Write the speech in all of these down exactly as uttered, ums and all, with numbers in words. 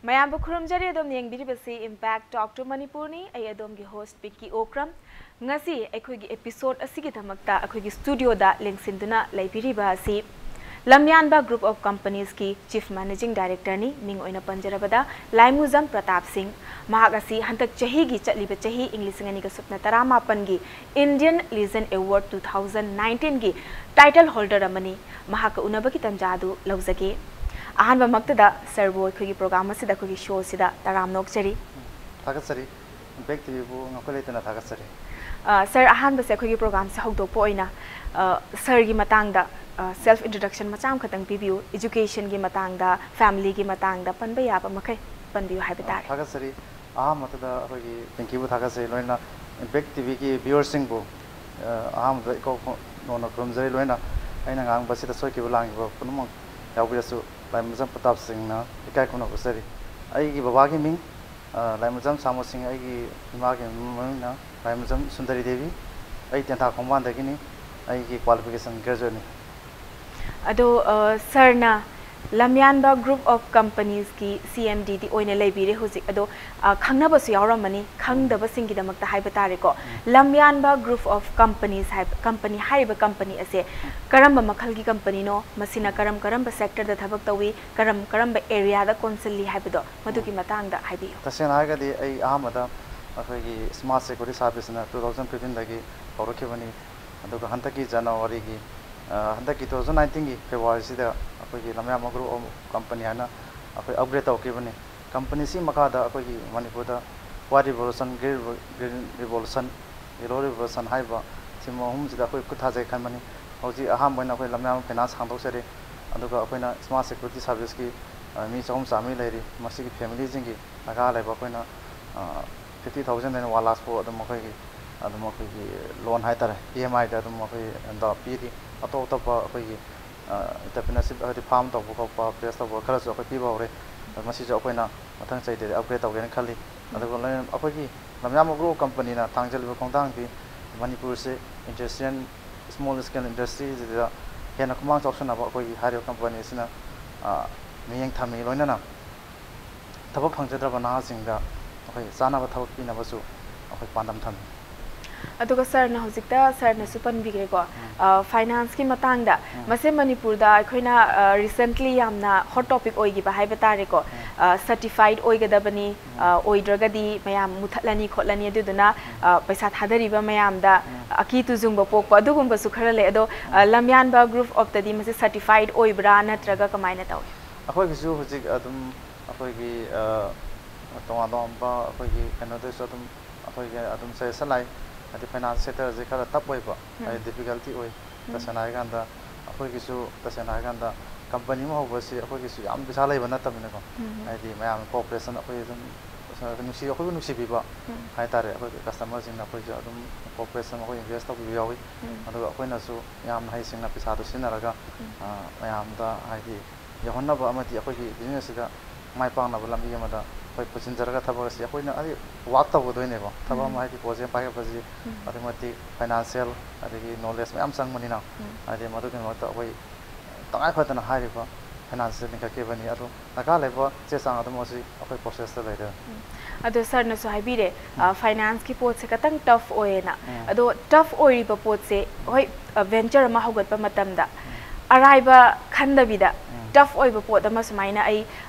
ꯃꯌꯥꯝꯕꯨ ꯈꯨꯔꯨꯝꯖꯔꯤ꯫ ꯑꯗꯣꯝꯅ ꯌꯦꯡꯕꯤꯔꯤꯕꯁꯤ Impact Talk to Manipurꯅꯤ꯫ ꯑꯩ ꯑꯗꯣꯝꯒꯤ host ꯄꯤꯡꯀꯤ ꯑꯣꯀ꯭ꯔꯝ꯫ ꯉꯁꯤ ꯑꯩꯈꯣꯏꯒꯤ episode ꯑꯁꯤꯒꯤꯗꯃꯛꯇ ꯑꯩꯈꯣꯏꯒꯤ studioꯗ ꯂꯦꯡꯁꯤꯟꯗꯨꯅ ꯂꯩꯕꯤꯔꯤꯕ ꯑꯁꯤ ꯂꯝꯌꯥꯟꯕ Group of Companiesꯀꯤ Chief Managing Directorꯅꯤ꯫ ꯃꯤꯡ ꯑꯣꯏꯅ ꯄꯟꯖꯔꯕꯗ ꯂꯥꯏꯃꯨꯖꯝ ꯄ꯭ꯔꯇꯥꯞ ꯁꯤꯡ꯫ ꯃꯍꯥꯛ ꯑꯁꯤ ꯍꯟꯗꯛ ꯆꯍꯤꯒꯤ, ꯆꯠꯂꯤꯕ ꯆꯍꯤ, ꯏꯪ ꯂꯤꯁꯤꯡ ꯑꯅꯤꯒ ꯁꯨꯞꯅ ꯇꯔꯥꯃꯥꯄꯟꯒꯤ Indian Legend Award two thousand nineteenꯒꯤ title holder ꯑꯃꯅꯤ꯫ ꯃꯍꯥꯛꯀ ꯎꯅꯕꯒꯤ ꯇꯟꯖꯥ ꯑꯗꯨ ꯂꯧꯖꯒꯦ꯫ ꯑꯍꯥꯟꯕꯃꯛꯇꯗ sirꯕꯨ ꯑꯩꯈꯣꯏꯒꯤ program ꯑꯁꯤꯗ, ꯑꯩꯈꯣꯏꯒꯤ showꯁꯤꯗ ꯇꯔꯥꯝꯅ ꯑꯣꯛꯆꯔꯤ꯫ ꯊꯥꯒꯠꯆꯔꯤ꯫ Impact TVꯕꯨ ꯉꯝꯈꯩ ꯂꯩꯇꯅ ꯊꯥꯒꯠꯆꯔꯤ꯫ ꯑ, sir, ꯑꯍꯥꯟꯕꯁꯦ ꯑꯩꯈꯣꯏꯒꯤ programꯁꯦ ꯍꯧꯗꯣꯛꯄ ꯑꯣꯏꯅ, ꯑ, sirꯒꯤ ꯃꯇꯥꯡꯗ, ꯑ, self introduction ꯃꯆꯥ ꯑꯃꯈꯛꯇꯪ ꯄꯤꯕꯤꯌꯨ꯫ Educationꯒꯤ ꯃꯇꯥꯡꯗ, familyꯒꯤ ꯃꯇꯥꯡꯗ ꯄꯟꯕ ꯌꯥꯕ ꯃꯈꯩ ꯄꯟꯕꯤꯌꯨ ꯍꯥꯏꯕ ꯇꯥꯔꯦ꯫ ꯊꯥꯒꯠꯆꯔꯤ꯫ ꯑꯍꯥꯟꯕꯗ ꯑꯩꯈꯣꯏꯒꯤ ꯄꯤꯡꯀꯤꯕꯨ ꯊꯥꯒꯠꯆꯔꯤ, ꯂꯣꯏꯅꯅ Impact TVꯒꯤ viewerꯁꯤꯡꯕꯨ, ꯑ, ꯑꯍꯥꯟꯕꯗ ꯏꯀꯧ ꯈꯣ-, ꯅꯧꯅ ꯈꯨꯔꯨꯝꯖꯔꯤ, ꯂꯣꯏꯅ ꯑꯩꯅ ꯉꯥꯡꯕꯁꯤꯗ ꯁꯣꯏꯈꯤꯕ ꯂꯥꯟꯈꯤꯕ ꯄꯨꯝꯅꯃꯛ ꯌꯥꯎꯕꯤꯔꯁꯨ ꯂꯥꯏꯃꯨꯖꯝ ꯄ꯭ꯔꯇꯥꯞ ꯁꯤꯡꯅ ꯏꯀꯥꯏ ꯈꯨꯝꯅꯕ ꯎꯠꯆꯔꯤ꯫ ꯑꯩꯒꯤ ꯕꯕꯥꯒꯤ ꯃꯤꯡ, ꯑ, ꯂꯥꯏꯃꯨꯖꯝ ꯁꯥꯃꯨ ꯁꯤꯡ, ꯑꯩꯒꯤ ꯏꯃꯥꯒꯤ ꯃꯃꯤꯡꯅ ꯂꯥꯏꯃꯨꯖꯝ ꯁꯨꯟꯗꯔꯤ ꯗꯦꯕꯤ꯫ ꯑꯩ ꯇꯦꯟꯊꯥ ꯈꯣꯡꯕꯥꯟꯗꯒꯤꯅꯤ꯫ ꯑꯩꯒꯤ qualification graduateꯅꯤ꯫ ꯑꯗꯣ, ꯑ, sirꯅ ꯂꯝꯌꯥꯟꯕ Group of Companiesꯀꯤ CMDꯗꯤ ꯑꯣꯏꯅ ꯂꯩꯕꯤꯔꯦ ꯍꯧꯖꯤꯛ꯫ ꯑꯗꯣ, ꯑ, ꯈꯪꯅꯕꯁꯨ ꯌꯥꯎꯔꯝꯃꯅꯤ, ꯈꯪꯗꯕꯁꯤꯡꯒꯤꯗꯃꯛꯇ ꯍꯥꯏꯕ ꯇꯥꯔꯦꯀꯣ꯫ ꯎꯝ꯫ ꯂꯝꯌꯥꯟꯕ Group of Companies ꯍꯥꯏꯕ company, ꯍꯥꯏꯔꯤꯕ company ꯑꯁꯦ ꯀꯔꯝꯕ ꯃꯈꯜꯒꯤ companyꯅꯣ? ꯃꯁꯤꯅ ꯀꯔꯝ ꯀꯔꯝꯕ sectorꯗ ꯊꯕꯛ ꯇꯧꯏ? ꯀꯔꯝ ꯀꯔꯝꯕ areaꯗ ꯀꯣꯟꯁꯤꯜꯂꯤ ꯍꯥꯏꯕꯗꯣ, ꯃꯗꯨꯒꯤ ꯃꯇꯥꯡꯗ ꯍꯥꯏꯕꯤꯌꯨ꯫ ꯇꯁꯦꯡꯅ ꯍꯥꯏꯔꯒꯗꯤ ꯑꯩ ꯑꯍꯥꯟꯕꯗ ꯑꯩꯈꯣꯏꯒꯤ Smart Security Serviceꯅ two thousand fifteenꯗꯒꯤ ꯍꯧꯔꯛꯈꯤꯕꯅꯤ꯫ ꯑꯗꯨꯒ ꯍꯟꯗꯛꯀꯤ Januaryꯒꯤ, ꯑ, ꯍꯟꯗꯛꯀꯤ two thousand nineteenꯒꯤ Februaryꯁꯤꯗ ꯑꯩꯈꯣꯏꯒꯤ ꯂꯝꯌꯥꯟꯕ Group of Company ꯍꯥꯏꯅ ꯑꯩꯈꯣꯏ upgrade ꯇꯧꯔꯛꯈꯤꯕꯅꯤ꯫ Companyꯁꯤ ꯃꯈꯥꯗ ꯑꯩꯈꯣꯏꯒꯤ ꯃꯅꯤꯄꯨꯔꯗ White Revolution, Green Revo-, Green Revolution, Yellow Revolution ꯍꯥꯏꯔꯤꯕ theme ꯑꯍꯨꯝꯁꯤꯗ ꯑꯩꯈꯣꯏ ꯈꯨꯠ ꯊꯥꯖꯩ ꯈꯟꯕꯅꯤ꯫ ꯍꯧꯖꯤꯛ ꯑꯍꯥꯟꯕ ꯑꯣꯏꯅ ꯑꯩꯈꯣꯏ ꯂꯝꯌꯥꯟꯕ finance ꯍꯥꯡꯗꯣꯛꯆꯔꯤ꯫ ꯑꯗꯨꯒ ꯑꯩꯈꯣꯏꯅ Smart Security Serviceꯀꯤ, ꯑ, ꯃꯤ ꯆꯍꯨꯝ ꯆꯥꯝꯃꯔꯤ ꯂꯩꯔꯤ꯫ ꯃꯁꯤꯒꯤ familyꯁꯤꯡꯒꯤ ꯗꯔꯀꯥꯔ ꯂꯩꯕ ꯑꯩꯈꯣꯏꯅ, ꯑ, fifty thousandꯗꯩꯅ one lakh ꯐꯥꯎ ꯑꯗꯨꯝ ꯑꯩꯈꯣꯏꯒꯤ, ꯑꯗꯨꯝ ꯑꯩꯈꯣꯏꯒꯤ loan ꯍꯥꯏꯇꯥꯔꯦ, EMIꯗ ꯑꯗꯨꯝ ꯑꯩꯈꯣꯏ ꯗ ꯄꯤꯔꯤ꯫ ꯑꯇꯣꯞ ꯑꯇꯣꯞꯄ ꯑꯩꯈꯣꯏꯒꯤ, ꯑ, entrepreneurship ꯍꯥꯏꯗꯤ farm ꯇꯧꯕ ꯈꯣꯠꯄ, place ꯇꯧꯕ ꯈꯔꯁꯨ ꯑꯩꯈꯣꯏ ꯄꯤꯕ ꯍꯧꯔꯦ꯫ ꯑꯗꯣ ꯃꯁꯤꯁꯨ ꯑꯩꯈꯣꯏꯅ ꯃꯊꯪ ꯆꯍꯤꯗꯗꯤ upgrade ꯇꯧꯒꯦꯅ ꯈꯜꯂꯤ꯫ ꯑꯗꯨꯒ ꯂꯣꯏꯅ ꯑꯩꯈꯣꯏꯒꯤ ꯂꯝꯌꯥꯟꯕ Group of Companyꯅ ꯊꯥꯡꯖꯜꯂꯤꯕ ꯈꯣꯡꯊꯥꯡꯗꯤ ꯃꯅꯤꯄꯨꯔꯁꯦ industrial, small scale industryꯁꯤꯗ ꯍꯦꯟꯅ ꯈꯨꯃꯥꯡ ꯆꯥꯎꯁꯤꯟꯅꯕ ꯑꯩꯈꯣꯏꯒꯤ ꯍꯥꯏꯔꯤꯕ company ꯑꯁꯤꯅ, ꯑ, ꯃꯤꯠꯌꯦꯡ ꯊꯝꯃꯤ꯫ ꯂꯣꯏꯅꯅ ꯊꯕꯛ ꯐꯪꯖꯗ꯭ꯔꯕ ꯅꯍꯥꯁꯤꯡꯗ ꯑꯩꯈꯣꯏ ꯆꯥꯅꯕ ꯊꯕꯛ ꯄꯤꯅꯕꯁꯨ ꯑꯩꯈꯣꯏ ꯄꯥꯟꯗꯝ ꯊꯝꯃꯤ꯫ ꯑꯗꯨꯒ ꯁꯥꯔꯅ ꯍꯧꯖꯤꯛꯇ ꯁꯥꯔꯅꯁꯨ ꯄꯟꯕꯤꯈ꯭ꯔꯦꯀꯣ, ꯐꯥꯏꯅꯥꯟꯁꯀꯤ ꯃꯇꯥꯡꯗ꯫ ꯃꯁꯤ ꯃꯅꯤꯄꯨꯔꯗ ꯑꯩꯈꯣꯏꯅ ꯔꯤꯁꯦꯟꯠꯂꯤ ꯌꯥꯝꯅ ꯍꯣꯠ ꯇꯣꯄꯤꯛ ꯑꯣꯏꯈꯤꯕ ꯍꯥꯏꯕ ꯇꯥꯔꯦꯀꯣ꯫ ꯁꯔꯇꯤꯐꯥꯏꯠ ꯑꯣꯏꯒꯗꯕꯅꯤ, ꯑꯣꯏꯗ꯭ꯔꯒꯗꯤ ꯃꯌꯥꯝ ꯃꯨꯊꯠꯂꯅꯤ ꯈꯣꯠꯂꯅꯤ, ꯑꯗꯨꯗꯨꯅ ꯄꯩꯁꯥ ꯊꯥꯗꯔꯤꯕ ꯃꯌꯥꯝꯗ ꯑꯀꯤ ꯇꯨꯖꯨꯡꯕ ꯄꯣꯛꯄ ꯑꯗꯨꯒꯨꯝꯕꯁꯨ ꯈꯔ ꯂꯩ꯫ ꯑꯗꯣ ꯂꯝꯌꯥꯟꯕ ꯒ꯭ꯔꯨꯞ ꯑꯣꯞꯇꯗꯤ ꯃꯁꯤ ꯁꯔꯇꯤꯐꯥꯏꯠ ꯑꯣꯏꯕ꯭ꯔꯥ ꯅꯠꯇ꯭ꯔꯒ ꯀꯃꯥꯏꯅ ꯇꯧꯏ? ꯑꯩꯈꯣꯏꯒꯤꯁꯨ ꯍꯧꯖꯤꯛ ꯑꯗꯨꯝ ꯑꯩꯈꯣꯏꯒꯤ ꯇꯣꯉꯥꯟ ꯇꯣꯉꯥꯟꯕ ꯑꯩꯈꯣꯏꯒꯤ ꯀꯩꯅꯣꯗꯁꯨ ꯑꯗꯨꯝ ꯑꯩꯈꯣꯏꯒꯤ ꯑꯗꯨꯝ ꯁꯖꯦꯁꯟ ꯂꯥꯛꯏ꯫ ꯍꯥꯏꯗꯤ ꯐꯥꯏꯅꯥꯟꯁ ꯁꯦꯛꯇꯔꯁꯦ ꯈꯔ ꯇꯞ ꯑꯣꯏꯕ, ꯍꯥꯏꯗꯤ ꯗꯤꯐꯤꯀꯜꯇꯤ ꯑꯣꯏ꯫ ꯇꯁꯦꯡꯅ ꯍꯥꯏꯀꯥꯟꯗ ꯑꯩꯈꯣꯏꯒꯤꯁꯨ ꯇꯁꯦꯡꯅ ꯍꯥꯏꯀꯥꯟꯗ ꯀꯝꯄꯅꯤ ꯑꯃ ꯍꯧꯕꯁꯤ ꯑꯩꯈꯣꯏꯒꯤꯁꯨ ꯌꯥꯝ ꯄꯩꯁꯥ ꯂꯩꯕ ꯅꯠꯇꯕꯅꯤꯅꯀꯣ꯫ ꯍꯥꯏꯗꯤ ꯃꯌꯥꯝ ꯀꯣꯑꯣꯄꯔꯦꯁꯟ ꯑꯩꯈꯣꯏ ꯑꯗꯨꯝ ꯅꯨꯡꯁꯤ ꯑꯩꯈꯣꯏꯕꯨ ꯅꯨꯡꯁꯤꯕꯤꯕ ꯍꯥꯏꯇꯥꯔꯦ꯫ ꯑꯩꯈꯣꯏꯒꯤ ꯀꯁꯇꯃꯔꯁꯤꯡꯅ ꯑꯩꯈꯣꯏꯁꯨ ꯑꯗꯨꯝ ꯀꯣꯑꯣꯄꯔꯦꯁꯟ ꯑꯩꯈꯣꯏ ꯏꯟꯚꯦꯁ ꯇꯧꯕꯤꯕ ꯌꯥꯎꯏ꯫ ꯑꯗꯨꯒ ꯑꯩꯈꯣꯏꯅꯁꯨ ꯌꯥꯝꯅ ꯍꯩꯁꯤꯡꯅ ꯄꯩꯁꯥꯗꯣ ꯁꯤꯖꯤꯟꯅꯔꯒ ꯃꯌꯥꯝꯗ ꯍꯥꯏꯗꯤ ꯌꯧꯍꯟꯅꯕ ꯑꯃꯗꯤ ꯑꯩꯈꯣꯏꯒꯤ ꯕꯤꯖꯤꯅꯦꯁꯁꯤꯗ ꯃꯥꯏ ꯄꯥꯛꯅꯕ ꯂꯝꯕꯤ ꯑꯃꯗ ꯑꯩꯈꯣꯏ ꯄꯨꯁꯤꯟꯖꯔꯒ ꯊꯕꯛ ꯑꯁꯤ ꯑꯩꯈꯣꯏꯅ ꯍꯥꯏꯗꯤ ꯋꯥꯛ ꯇꯧꯒꯗꯣꯏꯅꯦꯕ꯫ ꯊꯕꯛ ꯑꯃ ꯍꯥꯏꯗꯤ ꯄꯣꯠꯁꯦ ꯄꯥꯏꯈꯠꯄꯁꯤ ꯑꯗꯨꯛꯀꯤ ꯃꯇꯤꯛ ꯐꯥꯏꯅꯥꯟꯁꯤꯌꯦꯜ ꯑꯗꯒꯤ ꯅꯣꯂꯦꯖ ꯃꯌꯥꯝ ꯆꯪꯕꯅꯤꯅ ꯍꯥꯏꯗꯤ ꯃꯗꯨꯒꯤꯗꯃꯛꯇ ꯑꯩꯈꯣꯏ ꯇꯉꯥꯏ ꯐꯗꯅ ꯍꯥꯏꯔꯤꯕ ꯐꯥꯏꯅꯥꯟꯁꯤꯌꯦꯜ ꯂꯤꯡꯈꯠꯈꯤꯕꯅꯤ꯫ ꯑꯗꯣ ꯗꯔꯀꯥꯔ ꯂꯩꯕ ꯆꯦ ꯆꯥꯡ ꯑꯗꯨꯝ ꯍꯧꯖꯤꯛ ꯑꯩꯈꯣꯏ ꯄ꯭ꯔꯣꯁꯦꯁꯇ ꯂꯩꯔꯦ꯫ ꯑꯗꯣ ꯁꯥꯔꯅꯁꯨ ꯍꯥꯏꯕꯤꯔꯦ, ꯐꯥꯏꯅꯥꯟꯁꯀꯤ ꯄꯣꯠꯁꯦ ꯈꯇꯪ ꯇꯐ ꯑꯣꯏꯌꯦꯅ꯫ ꯑꯗꯣ ꯇꯐ ꯑꯣꯏꯔꯤꯕ ꯄꯣꯠꯁꯦ, ꯍꯣꯏ, ꯚꯦꯟꯆꯔ ꯑꯃ ꯍꯧꯒꯠꯄ ꯃꯇꯝꯗ ꯑꯔꯥꯏꯕ ꯈꯟꯗꯕꯤꯗ ꯇꯐ ꯑꯣꯏꯕ ꯄꯣꯠ ꯑꯃ ꯁꯨꯃꯥꯏꯅ ꯑꯩ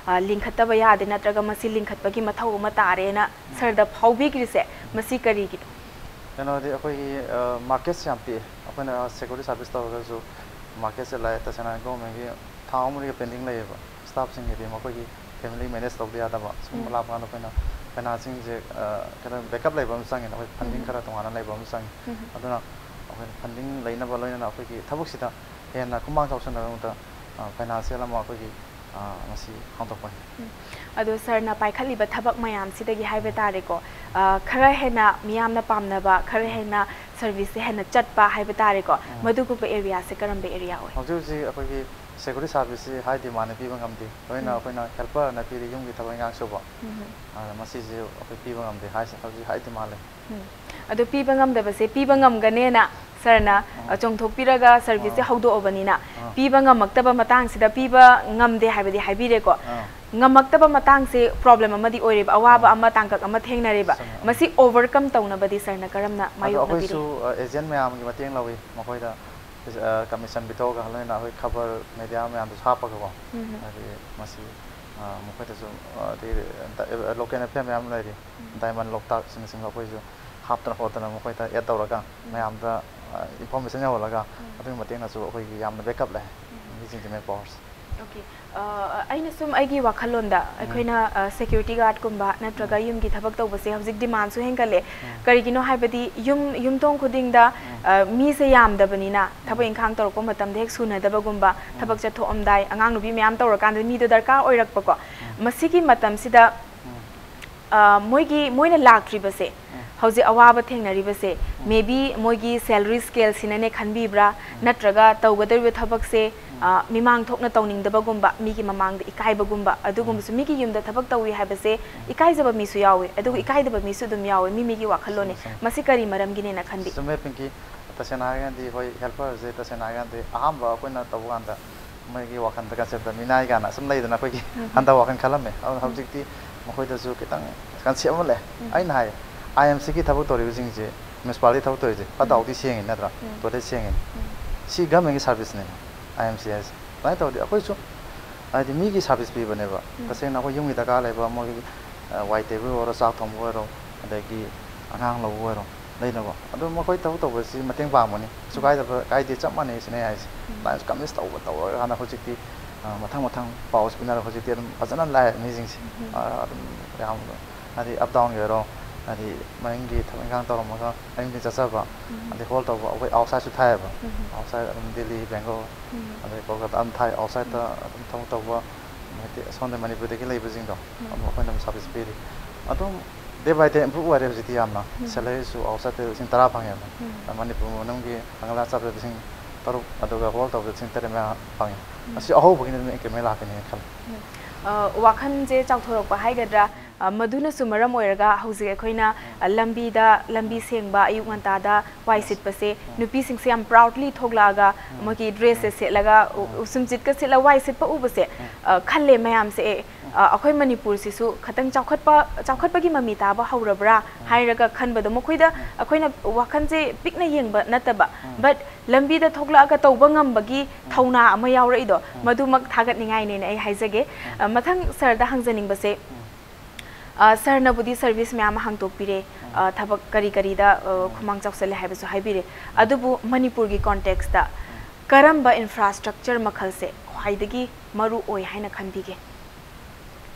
ꯂꯤꯡꯈꯠꯇꯕ ꯌꯥꯗꯦ ꯅꯠꯇ꯭ꯔꯒ ꯃꯁꯤ ꯂꯤꯡꯈꯠꯄꯒꯤ ꯃꯊꯧ ꯑꯃ ꯇꯥꯔꯦꯅ ꯁꯥꯔꯗ ꯐꯥꯎꯕꯤꯈ꯭ꯔꯤꯁꯦ, ꯃꯁꯤ ꯀꯔꯤꯒꯤꯅꯣ? ꯀꯩꯅꯣꯗꯤ ꯑꯩꯈꯣꯏꯒꯤ ꯃꯥꯔꯀꯦꯠꯁꯦ ꯌꯥꯝ ꯄꯤꯛꯑꯦ꯫ ꯑꯩꯈꯣꯏꯅ ꯁꯦꯀ꯭ꯌꯨꯔꯤꯇꯤ ꯁꯥꯔꯚꯤꯁ ꯇꯧꯔꯒꯁꯨ ꯃꯥꯔꯀꯦꯠꯁꯦ ꯂꯥꯛꯑꯦ꯫ ꯇꯁꯦꯡꯅ ꯍꯥꯏꯅ ꯒꯣꯔꯃꯦꯟꯒꯤ ꯊꯥ ꯑꯍꯨꯝ ꯃꯔꯤꯒ ꯄꯦꯟꯗꯤꯡ ꯂꯩꯌꯦꯕ꯫ ꯁ꯭ꯇꯥꯐꯁꯤꯡꯒꯤꯗꯤ ꯃꯈꯣꯏꯒꯤ ꯐꯦꯃꯤꯂꯤ ꯃꯦꯅꯦꯖ ꯇꯧꯗ ꯌꯥꯗꯕ ꯁꯤꯒꯨꯝꯕ ꯂꯥꯛꯄ ꯀꯥꯟꯗ ꯑꯩꯈꯣꯏꯅ ꯐꯥꯏꯅꯥꯟꯁꯤꯡꯁꯦ ꯀꯩꯅꯣ ꯕꯦꯛꯀꯞ ꯂꯩꯕ ꯑꯃ ꯆꯪꯉꯦꯅ, ꯑꯩꯈꯣꯏ ꯐꯟꯗꯤꯡ ꯈꯔ ꯇꯣꯉꯥꯟꯅ ꯂꯩꯕ ꯑꯃ ꯆꯪꯉꯤ꯫ ꯑꯗꯨꯅ ꯑꯩꯈꯣꯏꯅ ꯐꯟꯗꯤꯡ ꯂꯩꯅꯕ ꯂꯣꯏꯅꯅ ꯑꯩꯈꯣꯏꯒꯤ ꯊꯕꯛꯁꯤꯗ ꯍꯦꯟꯅ ꯈꯨꯃꯥꯡ ꯆꯥꯎꯁꯤꯟꯅꯕꯒꯤꯗꯃꯛꯇ ꯐꯥꯏꯅꯥꯟꯁꯤꯌꯦꯜ ꯑꯃ ꯑꯩꯈꯣꯏꯒꯤ ꯃꯁꯤ ꯍꯥꯡꯗꯣꯛꯄꯅꯤ꯫ ꯑꯗꯣ ꯁꯥꯔꯅ ꯄꯥꯏꯈꯠꯂꯤꯕ ꯊꯕꯛ ꯃꯌꯥꯝꯁꯤꯗꯒꯤ ꯍꯥꯏꯕ ꯇꯥꯔꯦꯀꯣ, ꯈꯔ ꯍꯦꯟꯅ ꯃꯤꯌꯥꯝꯅ ꯄꯥꯝꯅꯕ, ꯈꯔ ꯍꯦꯟꯅ ꯁꯔꯚꯤꯁꯁꯦ ꯍꯦꯟꯅ ꯆꯠꯄ ꯍꯥꯏꯕ ꯇꯥꯔꯦꯀꯣ, ꯃꯗꯨꯒꯨꯝꯕ ꯑꯦꯔꯤꯌꯥꯁꯦ ꯀꯔꯝꯕ ꯑꯦꯔꯤꯌꯥ ꯑꯣꯏ? ꯍꯧꯖꯤꯛ ꯍꯧꯖꯤꯛ ꯑꯩꯈꯣꯏꯒꯤ ꯁꯦꯀ꯭ꯌꯨꯔꯤꯇꯤ ꯁꯥꯔꯚꯤꯁꯁꯤ ꯍꯥꯏ ꯗꯤꯃꯥꯟꯗ ꯄꯤꯕ ꯉꯝꯗꯦ꯫ ꯂꯣꯏꯅ ꯑꯩꯈꯣꯏꯅ ꯍꯦꯜꯄꯔꯅ ꯄꯤꯔꯤ, ꯌꯨꯝꯒꯤ ꯊꯕꯛ ꯏꯪꯈꯥꯡ ꯁꯨꯕ꯫ ꯑꯗ ꯃꯁꯤꯁꯦ ꯑꯩꯈꯣꯏ ꯄꯤꯕ ꯉꯝꯗꯦ ꯍꯥꯏꯁꯦ ꯍꯧꯖꯤꯛ ꯍꯥꯏ ꯗꯤꯃꯥꯟ ꯂꯩ꯫ ꯑꯗꯣ ꯄꯤꯕ ꯉꯝꯗꯕꯁꯦ ꯄꯤꯕ ꯉꯝꯒꯅꯦꯅ ꯁꯥꯔꯅ, ꯑ, ꯆꯣꯡꯊꯣꯛꯄꯤꯔꯒ ꯁꯔꯚꯤꯁꯁꯦ ꯑꯥ꯫ ꯍꯧꯗꯣꯛꯑꯕꯅꯤꯅ, ꯑꯥ꯫ ꯄꯤꯕ ꯉꯝꯃꯛꯇꯕ ꯃꯇꯥꯡꯁꯤꯗ ꯄꯤꯕ ꯉꯝꯗꯦ ꯍꯥꯏꯕꯗꯤ ꯍꯥꯏꯕꯤꯔꯦꯀꯣ꯫ ꯑꯥ꯫ ꯉꯝꯃꯛꯇꯕ ꯃꯇꯥꯡꯁꯦ ꯄ꯭ꯔꯣꯕ꯭ꯂꯦꯝ ꯑꯃꯗꯤ ꯑꯣꯏꯔꯦꯕ, ꯑꯋꯥꯕ ꯑꯥ꯫ ꯑꯃ, ꯇꯥꯡꯀꯛ ꯑꯃ ꯊꯦꯡꯅꯔꯦꯕ꯫ ꯆꯨꯝꯃꯦ꯫ ꯃꯁꯤ ꯑꯣꯚꯔꯀꯝ ꯇꯧꯅꯕꯗꯤ ꯁꯥꯔꯅ ꯀꯔꯝꯅ ꯑꯗꯣ ꯃꯥꯌꯣꯛꯅꯕꯤꯔꯤ? ꯑꯩꯈꯣꯏꯁꯨ, ꯑ, ꯑꯦꯖꯦꯟ ꯃꯌꯥꯝꯒꯤ ꯃꯇꯦꯡ ꯂꯧꯏ꯫ ꯃꯈꯣꯏꯗ, ꯑ, ꯀꯃꯤꯁꯟ ꯄꯤꯊꯣꯛꯑꯒ ꯂꯣꯏꯅ ꯑꯩꯈꯣꯏ ꯈꯕꯔ ꯃꯦꯗꯤꯌꯥ ꯃꯌꯥꯝꯗꯁꯨ ꯍꯥꯞꯄꯒꯀꯣ꯫ ꯎꯝ꯫ ꯍꯥꯏꯗꯤ ꯃꯁꯤ, ꯑ, ꯃꯈꯣꯏꯗꯁꯨ, ꯑ, ꯑꯗꯩ, ꯑ, ꯂꯣꯀꯦꯜ ꯑꯦꯐ ꯑꯦꯝ ꯃꯌꯥꯝ ꯂꯩꯔꯤ꯫ ꯎꯝ꯫ ꯗꯥꯏꯃꯟ ꯂꯣꯛꯇꯥꯛ ꯑꯁꯤꯅꯆꯤꯡꯕ ꯑꯩꯈꯣꯏꯁꯨ ꯍꯥꯞꯇꯅ ꯈꯣꯠꯇꯅ ꯃꯈꯣꯏꯗ ꯑꯦꯗ ꯇꯧꯔꯒ ꯎꯝ꯫ ꯃꯌꯥꯝꯗ, ꯑ, ꯏꯟꯐꯣꯔꯃꯦꯁꯟ ꯌꯧꯍꯜꯂꯒ ꯎꯝ꯫ ꯑꯗꯨꯒꯤ ꯃꯇꯦꯡꯅꯁꯨ ꯑꯩꯈꯣꯏꯒꯤ ꯌꯥꯝꯅ ꯕꯦꯛꯑꯞ ꯂꯩ꯫ ꯎꯝ꯫ ꯃꯤꯁꯤꯡꯁꯦ ꯃꯦꯟ ꯄꯥꯋꯔꯁꯦ꯫ ꯑꯣꯀꯦ꯫ ꯑ, ꯑꯩꯅ ꯁꯨꯝ ꯑꯩꯒꯤ ꯋꯥꯈꯜꯂꯣꯟꯗ ꯎꯝ꯫ ꯑꯩꯈꯣꯏꯅ, ꯑ, ꯁꯦꯀ꯭ꯌꯨꯔꯤꯇꯤ ꯒꯥꯔꯗꯀꯨꯝꯕ ꯅꯠꯇ꯭ꯔꯒ ꯎꯝ꯫ ꯌꯨꯝꯒꯤ ꯊꯕꯛ ꯇꯧꯕꯁꯦ ꯍꯧꯖꯤꯛ ꯗꯤꯃꯥꯟꯁꯨ ꯍꯦꯟꯒꯠꯂꯦ꯫ ꯎꯝ꯫ ꯀꯔꯤꯒꯤꯅꯣ ꯍꯥꯏꯕꯗꯤ ꯌꯨꯝ, ꯌꯨꯝꯊꯣꯡ ꯈꯨꯗꯤꯡꯗ, ꯎꯝ꯫ ꯑ, ꯃꯤꯁꯦ ꯌꯥꯝꯗꯕꯅꯤꯅ ꯊꯕꯛ ꯎꯝ꯫ ꯏꯪꯈꯥꯡ ꯇꯧꯔꯛꯄ ꯃꯇꯝꯗ ꯍꯦꯛ ꯁꯨꯅꯗꯕꯒꯨꯝꯕ, ꯎꯝ꯫ ꯊꯕꯛ ꯆꯠꯊꯣꯛꯑꯝꯗꯥꯏ, ꯑꯉꯥꯡ ꯅꯨꯄꯤ ꯃꯌꯥꯝ ꯇꯧꯔꯀꯥꯟꯗ ꯃꯤꯗꯣ ꯗꯔꯀꯥꯔ ꯑꯣꯏꯔꯛꯄꯀꯣ꯫ ꯎꯝ꯫ ꯃꯁꯤꯒꯤ ꯃꯇꯝꯁꯤꯗ ꯎꯝ꯫ ꯑ, ꯃꯣꯏꯒꯤ, ꯃꯣꯏꯅ ꯂꯥꯛꯇ꯭ꯔꯤꯕꯁꯦ, ꯎꯝ꯫ ꯍꯧꯖꯤꯛ ꯑꯋꯥꯕ ꯊꯦꯡꯅꯔꯤꯕꯁꯦ, ꯎꯝ꯫ ꯃꯦ ꯕꯤ ꯃꯣꯏꯒꯤ ꯁꯦꯂꯔꯤ ꯁ꯭ꯀꯦꯜꯁꯤꯅꯅꯦ ꯈꯟꯕꯤꯕ꯭ꯔꯥ? ꯎꯝ꯫ ꯅꯠꯇ꯭ꯔꯒ ꯇꯧꯒꯗꯧꯔꯤꯕ ꯊꯕꯛꯁꯦ, ꯎꯝ꯫ ꯑ, ꯃꯤꯃꯥꯡ ꯊꯣꯛꯅ ꯇꯧꯅꯤꯡꯗꯕꯒꯨꯝꯕ, ꯃꯤꯒꯤ ꯃꯃꯥꯡꯗ ꯏꯀꯥꯏꯕꯒꯨꯝꯕ, ꯑꯗꯨꯒꯨꯝꯕꯁꯨ, ꯎꯝ꯫ ꯃꯤꯒꯤ ꯌꯨꯝꯗ ꯊꯕꯛ ꯇꯧꯏ ꯍꯥꯏꯕꯁꯦ, ꯎꯝ꯫ ꯏꯀꯥꯏꯖꯕ ꯃꯤꯁꯨ ꯌꯥꯎꯋꯦ, ꯑꯗꯨꯒ, ꯎꯝ꯫ ꯏꯀꯥꯏꯗꯕ ꯃꯤꯁꯨ ꯑꯗꯨꯝ ꯌꯥꯎꯋꯦ, ꯃꯤ ꯃꯤꯒꯤ ꯋꯥꯈꯜꯂꯣꯟꯅꯦ꯫ ꯆꯨꯝꯃꯦ, ꯆꯨꯝꯃꯦ꯫ ꯃꯁꯤ ꯀꯔꯤ ꯃꯔꯝꯒꯤꯅꯦꯅ ꯈꯟꯕꯤ? ꯆꯨꯝꯃꯦ, ꯄꯤꯡꯀꯤ꯫ ꯇꯁꯦꯡꯅ ꯍꯥꯏꯔꯒꯗꯤ ꯑꯩꯈꯣꯏ ꯍꯦꯜꯄꯔꯁꯦ, ꯇꯁꯦꯡꯅ ꯍꯥꯏꯔꯒꯗꯤ ꯑꯍꯥꯟꯕ ꯑꯩꯈꯣꯏꯅ ꯇꯧꯕ ꯀꯥꯟꯗ ꯃꯣꯏꯒꯤ ꯋꯥꯈꯜꯗ ꯀꯟꯁꯦꯞꯇ ꯃꯤꯅꯥꯏ ꯀꯥꯏꯅ ꯑꯁꯨꯝ ꯂꯩꯗꯅ ꯑꯩꯈꯣꯏꯒꯤ ꯎꯝ꯫ ꯍꯟꯊꯕ ꯋꯥꯈꯜ ꯈꯜꯂꯝꯃꯦ꯫ ꯑꯗꯨꯅ ꯎꯝ꯫ ꯍꯧꯖꯤꯛꯇꯤ ꯃꯈꯣꯏꯗꯁꯨ ꯈꯤꯇꯪ ꯀꯟꯁꯦꯞ ꯑꯃ ꯂꯩ꯫ ꯎꯝ꯫ ꯑꯩꯅ ꯍꯥꯏ, ꯑꯥꯏ ꯑꯦꯝ ꯁꯤꯒꯤ ꯊꯕꯛ ꯇꯧꯔꯤꯕꯁꯤꯡꯁꯦ, ꯃ꯭ꯌꯨꯅꯤꯁꯤꯄꯥꯂꯤꯇꯤ ꯊꯕꯛ ꯇꯧꯔꯤꯁꯦ, ꯐꯠꯇ ꯎꯝ꯫ ꯍꯥꯎꯗꯤ ꯁꯦꯡꯉꯤ ꯅꯠꯇ꯭ꯔꯥ? ꯎꯝ꯫ ꯇꯣꯏꯂꯦꯠ ꯁꯦꯡꯉꯤ꯫ ꯎꯝ꯫ ꯁꯤ ꯒꯚꯔꯟꯃꯦꯟꯒꯤ ꯁꯥꯔꯚꯤꯁꯅꯦ, ꯑꯥꯏ ꯑꯦꯝ ꯁꯤ ꯍꯥꯏꯁꯦ꯫ ꯑꯗꯨꯃꯥꯏꯅ ꯇꯧꯔꯗꯤ ꯑꯩꯈꯣꯏꯁꯨ, ꯍꯥꯏꯗꯤ, ꯃꯤꯒꯤ ꯁꯥꯔꯚꯤꯁ ꯄꯤꯕꯅꯦꯕ꯫ ꯎꯝ꯫ ꯇꯁꯦꯡꯅ ꯑꯩꯈꯣꯏ ꯌꯨꯝꯒꯤ ꯗꯔꯀꯥꯔ ꯂꯩꯕ ꯃꯣꯏꯒꯤ, ꯑ, ꯋꯥꯏ ꯇꯩꯕ ꯑꯣꯏꯔꯣ, ꯆꯥꯛ ꯊꯣꯡꯕ ꯑꯣꯏꯔꯣ, ꯑꯗꯒꯤ ꯑꯉꯥꯡ ꯂꯧꯕ ꯑꯣꯏꯔꯣ, ꯂꯩꯅꯀꯣ꯫ ꯑꯗꯨ ꯃꯈꯣꯏ ꯊꯕꯛ ꯇꯧꯕꯁꯤ ꯃꯇꯦꯡ ꯄꯥꯡꯕꯅꯤ, ꯀꯩꯁꯨ ꯎꯝ꯫ ꯀꯥꯏꯗꯕ, ꯀꯥꯏꯗꯦ, ꯆꯞ ꯃꯥꯟꯅꯩ ꯁꯤꯅꯦ ꯑꯩ ꯍꯥꯏꯁꯦ꯫ ꯎꯝ꯫ ꯑꯗꯨꯃꯥꯏꯅ ꯀꯟꯚꯤꯟꯁ ꯇꯧꯕ, ꯇꯧꯔꯀꯥꯟꯗ ꯍꯧꯖꯤꯛꯇꯤ, ꯑ, ꯃꯊꯪ ꯃꯊꯪ ꯄꯥꯎꯁꯦ ꯄꯤꯅꯔꯒ ꯍꯧꯖꯤꯛꯇꯤ ꯑꯗꯨꯝ ꯐꯖꯅ ꯂꯥꯛꯑꯦ ꯃꯤꯁꯤꯡꯁꯦ꯫ ꯎꯝ꯫ ꯑ, ꯑꯗꯨꯝ ꯌꯥꯝ, ꯍꯥꯏꯗꯤ, ꯑꯞ ꯗꯥꯎꯟꯒꯤ ꯑꯣꯏꯔꯣ, ꯍꯥꯏꯗꯤ, ꯃꯅꯤꯡꯒꯤ ꯊꯕꯛ ꯏꯪꯈꯥꯡ ꯇꯧꯔꯝꯃꯒ ꯃꯌꯨꯝꯗ ꯆꯠꯆꯕ, ꯎꯝ꯫ ꯑꯗꯩ ꯍꯣꯜ ꯇꯧꯕ, ꯑꯩꯈꯣꯏ ꯑꯥꯎꯠꯁꯥꯏꯠꯁꯨ ꯊꯥꯏꯌꯦꯕ꯫ ꯎꯝ꯫ ꯑꯥꯎꯠꯁꯥꯏꯠ ꯑꯗꯨꯝ ꯗꯦꯜꯂꯤ, ꯕꯦꯡꯒ꯭ꯂꯣꯔ, ꯎꯝ꯫ ꯑꯗꯩ ꯀꯣꯜꯀꯇꯥ ꯑꯗꯨꯝ ꯊꯥꯏ꯫ ꯑꯥꯎꯠꯁꯥꯏꯠꯇ ꯎꯝ꯫ ꯑꯗꯨꯝ ꯊꯕꯛ ꯇꯧꯕ, ꯍꯥꯏꯗꯤ, ꯑꯁꯣꯝꯗ ꯃꯅꯤꯄꯨꯔꯗꯒꯤ ꯂꯩꯕꯁꯤꯡꯗꯣ, ꯎꯝ꯫ ꯑꯗꯨꯝ ꯑꯩꯈꯣꯏꯅ ꯑꯗꯨꯝ ꯁꯥꯔꯚꯤꯁ ꯄꯤꯔꯤ꯫ ꯑꯗꯨꯝ ꯗꯦ ꯕꯥꯏ ꯗꯦ ꯏꯝꯄ꯭ꯔꯨꯞ ꯑꯣꯏꯔꯦ ꯍꯧꯖꯤꯛꯇꯤ ꯌꯥꯝꯅ꯫ ꯎꯝ꯫ ꯁꯦꯂꯔꯤꯁꯨ ꯑꯥꯎꯠꯁꯥꯏꯠꯇ ꯂꯤꯁꯤꯡ ꯇꯔꯥ ꯐꯪꯉꯦꯕ꯫ ꯎꯝ꯫ ꯃꯅꯤꯄꯨꯔ ꯃꯅꯨꯡꯒꯤ ꯀꯪꯂꯥ ꯆꯠꯄꯗ ꯂꯤꯁꯤꯡ ꯇꯔꯨꯛ, ꯑꯗꯨꯒ ꯍꯣꯜ ꯇꯧꯕꯗ ꯂꯤꯁꯤꯡ ꯇꯔꯦꯠ ꯃꯌꯥ ꯐꯪꯉꯦ꯫ ꯎꯝ꯫ ꯑꯁꯤ ꯑꯍꯧꯕꯒꯤꯅ ꯑꯗꯨꯝ ꯏꯟꯀ꯭ꯔꯤꯃꯦꯟ ꯂꯥꯛꯀꯅꯤꯅ ꯈꯜꯂꯤ꯫ ꯎꯝ꯫ ꯑ, ꯋꯥꯈꯜꯁꯦ ꯆꯥꯎꯊꯣꯔꯛꯄ ꯍꯥꯏꯒꯗ꯭ꯔꯥ? ꯑ, ꯃꯗꯨꯅꯁꯨ ꯃꯔꯝ ꯑꯣꯏꯔꯒ ꯍꯧꯖꯤꯛ ꯑꯩꯈꯣꯏꯅ, ꯑ, ꯂꯝꯕꯤꯗ, ꯂꯝꯕꯤ ꯁꯦꯡꯕ, ꯑꯌꯨꯛ ꯉꯟꯇꯥꯗ ꯋꯥꯏ ꯁꯤꯠꯄꯁꯦ, ꯅꯨꯄꯤꯁꯤꯡꯁꯦ ꯌꯥꯝ proudly ꯊꯣꯛꯂꯛꯑꯒ, ꯃꯣꯏꯒꯤ dress ꯁꯦ ꯁꯦꯠꯂꯒ, ꯎ-, ꯎꯁꯨꯝ ꯆꯤꯠꯀ ꯁꯦꯠꯂ ꯋꯥꯏ ꯁꯤꯠꯄ ꯎꯕꯁꯦ, ꯑ, ꯈꯜꯂꯦ ꯃꯌꯥꯝꯁꯦ, ꯑꯦ, ꯑ, ꯑꯩꯈꯣꯏ ꯃꯅꯤꯄꯨꯔꯁꯤꯁꯨ ꯈꯇꯪ ꯆꯥꯎꯈꯠꯄ, ꯆꯥꯎꯈꯠꯄꯒꯤ ꯃꯃꯤ ꯇꯥꯕ ꯍꯧꯔꯕ꯭ꯔꯥ ꯍꯥꯏꯔꯒ ꯈꯟꯕꯗꯣ, ꯃꯈꯣꯏꯗ ꯑꯩꯈꯣꯏꯅ ꯋꯥꯈꯜꯁꯦ ꯄꯤꯛꯅ ꯌꯦꯡꯕ ꯅꯠꯇꯕ, but ꯂꯝꯕꯤꯗ ꯊꯣꯛꯂꯛꯑꯒ ꯇꯧꯕ ꯉꯝꯕꯒꯤ ꯊꯧꯅꯥ ꯑꯃ ꯌꯥꯎꯔꯛꯏꯗꯣ, ꯃꯗꯨꯃꯛ ꯊꯥꯒꯠꯅꯤꯡꯉꯥꯏꯅꯦꯅ ꯑꯩ ꯍꯥꯏꯖꯒꯦ꯫ ꯑ, ꯃꯊꯪ sir ꯗ ꯍꯪꯖꯅꯤꯡꯕꯁꯦ, ꯑ, sir ꯅꯕꯨꯗꯤ service ꯃꯌꯥꯝ ꯑꯃ ꯍꯥꯡꯗꯣꯛꯄꯤꯔꯦ, ꯑ, ꯊꯕꯛ ꯀꯔꯤ ꯀꯔꯤꯗ, ꯑ, ꯈꯨꯃꯥꯡ ꯆꯥꯎꯁꯜꯂꯦ ꯍꯥꯏꯕꯁꯨ ꯍꯥꯏꯕꯤꯔꯦ, ꯑꯗꯨꯕꯨ ꯃꯅꯤꯄꯨꯔꯒꯤ context ꯇ ꯀꯔꯝꯕ infrastructure ꯃꯈꯜꯁꯦ ꯈ꯭ꯋꯥꯏꯗꯒꯤ ꯃꯔꯨ ꯑꯣꯏ ꯍꯥꯏꯅ ꯈꯟꯕꯤꯒꯦ?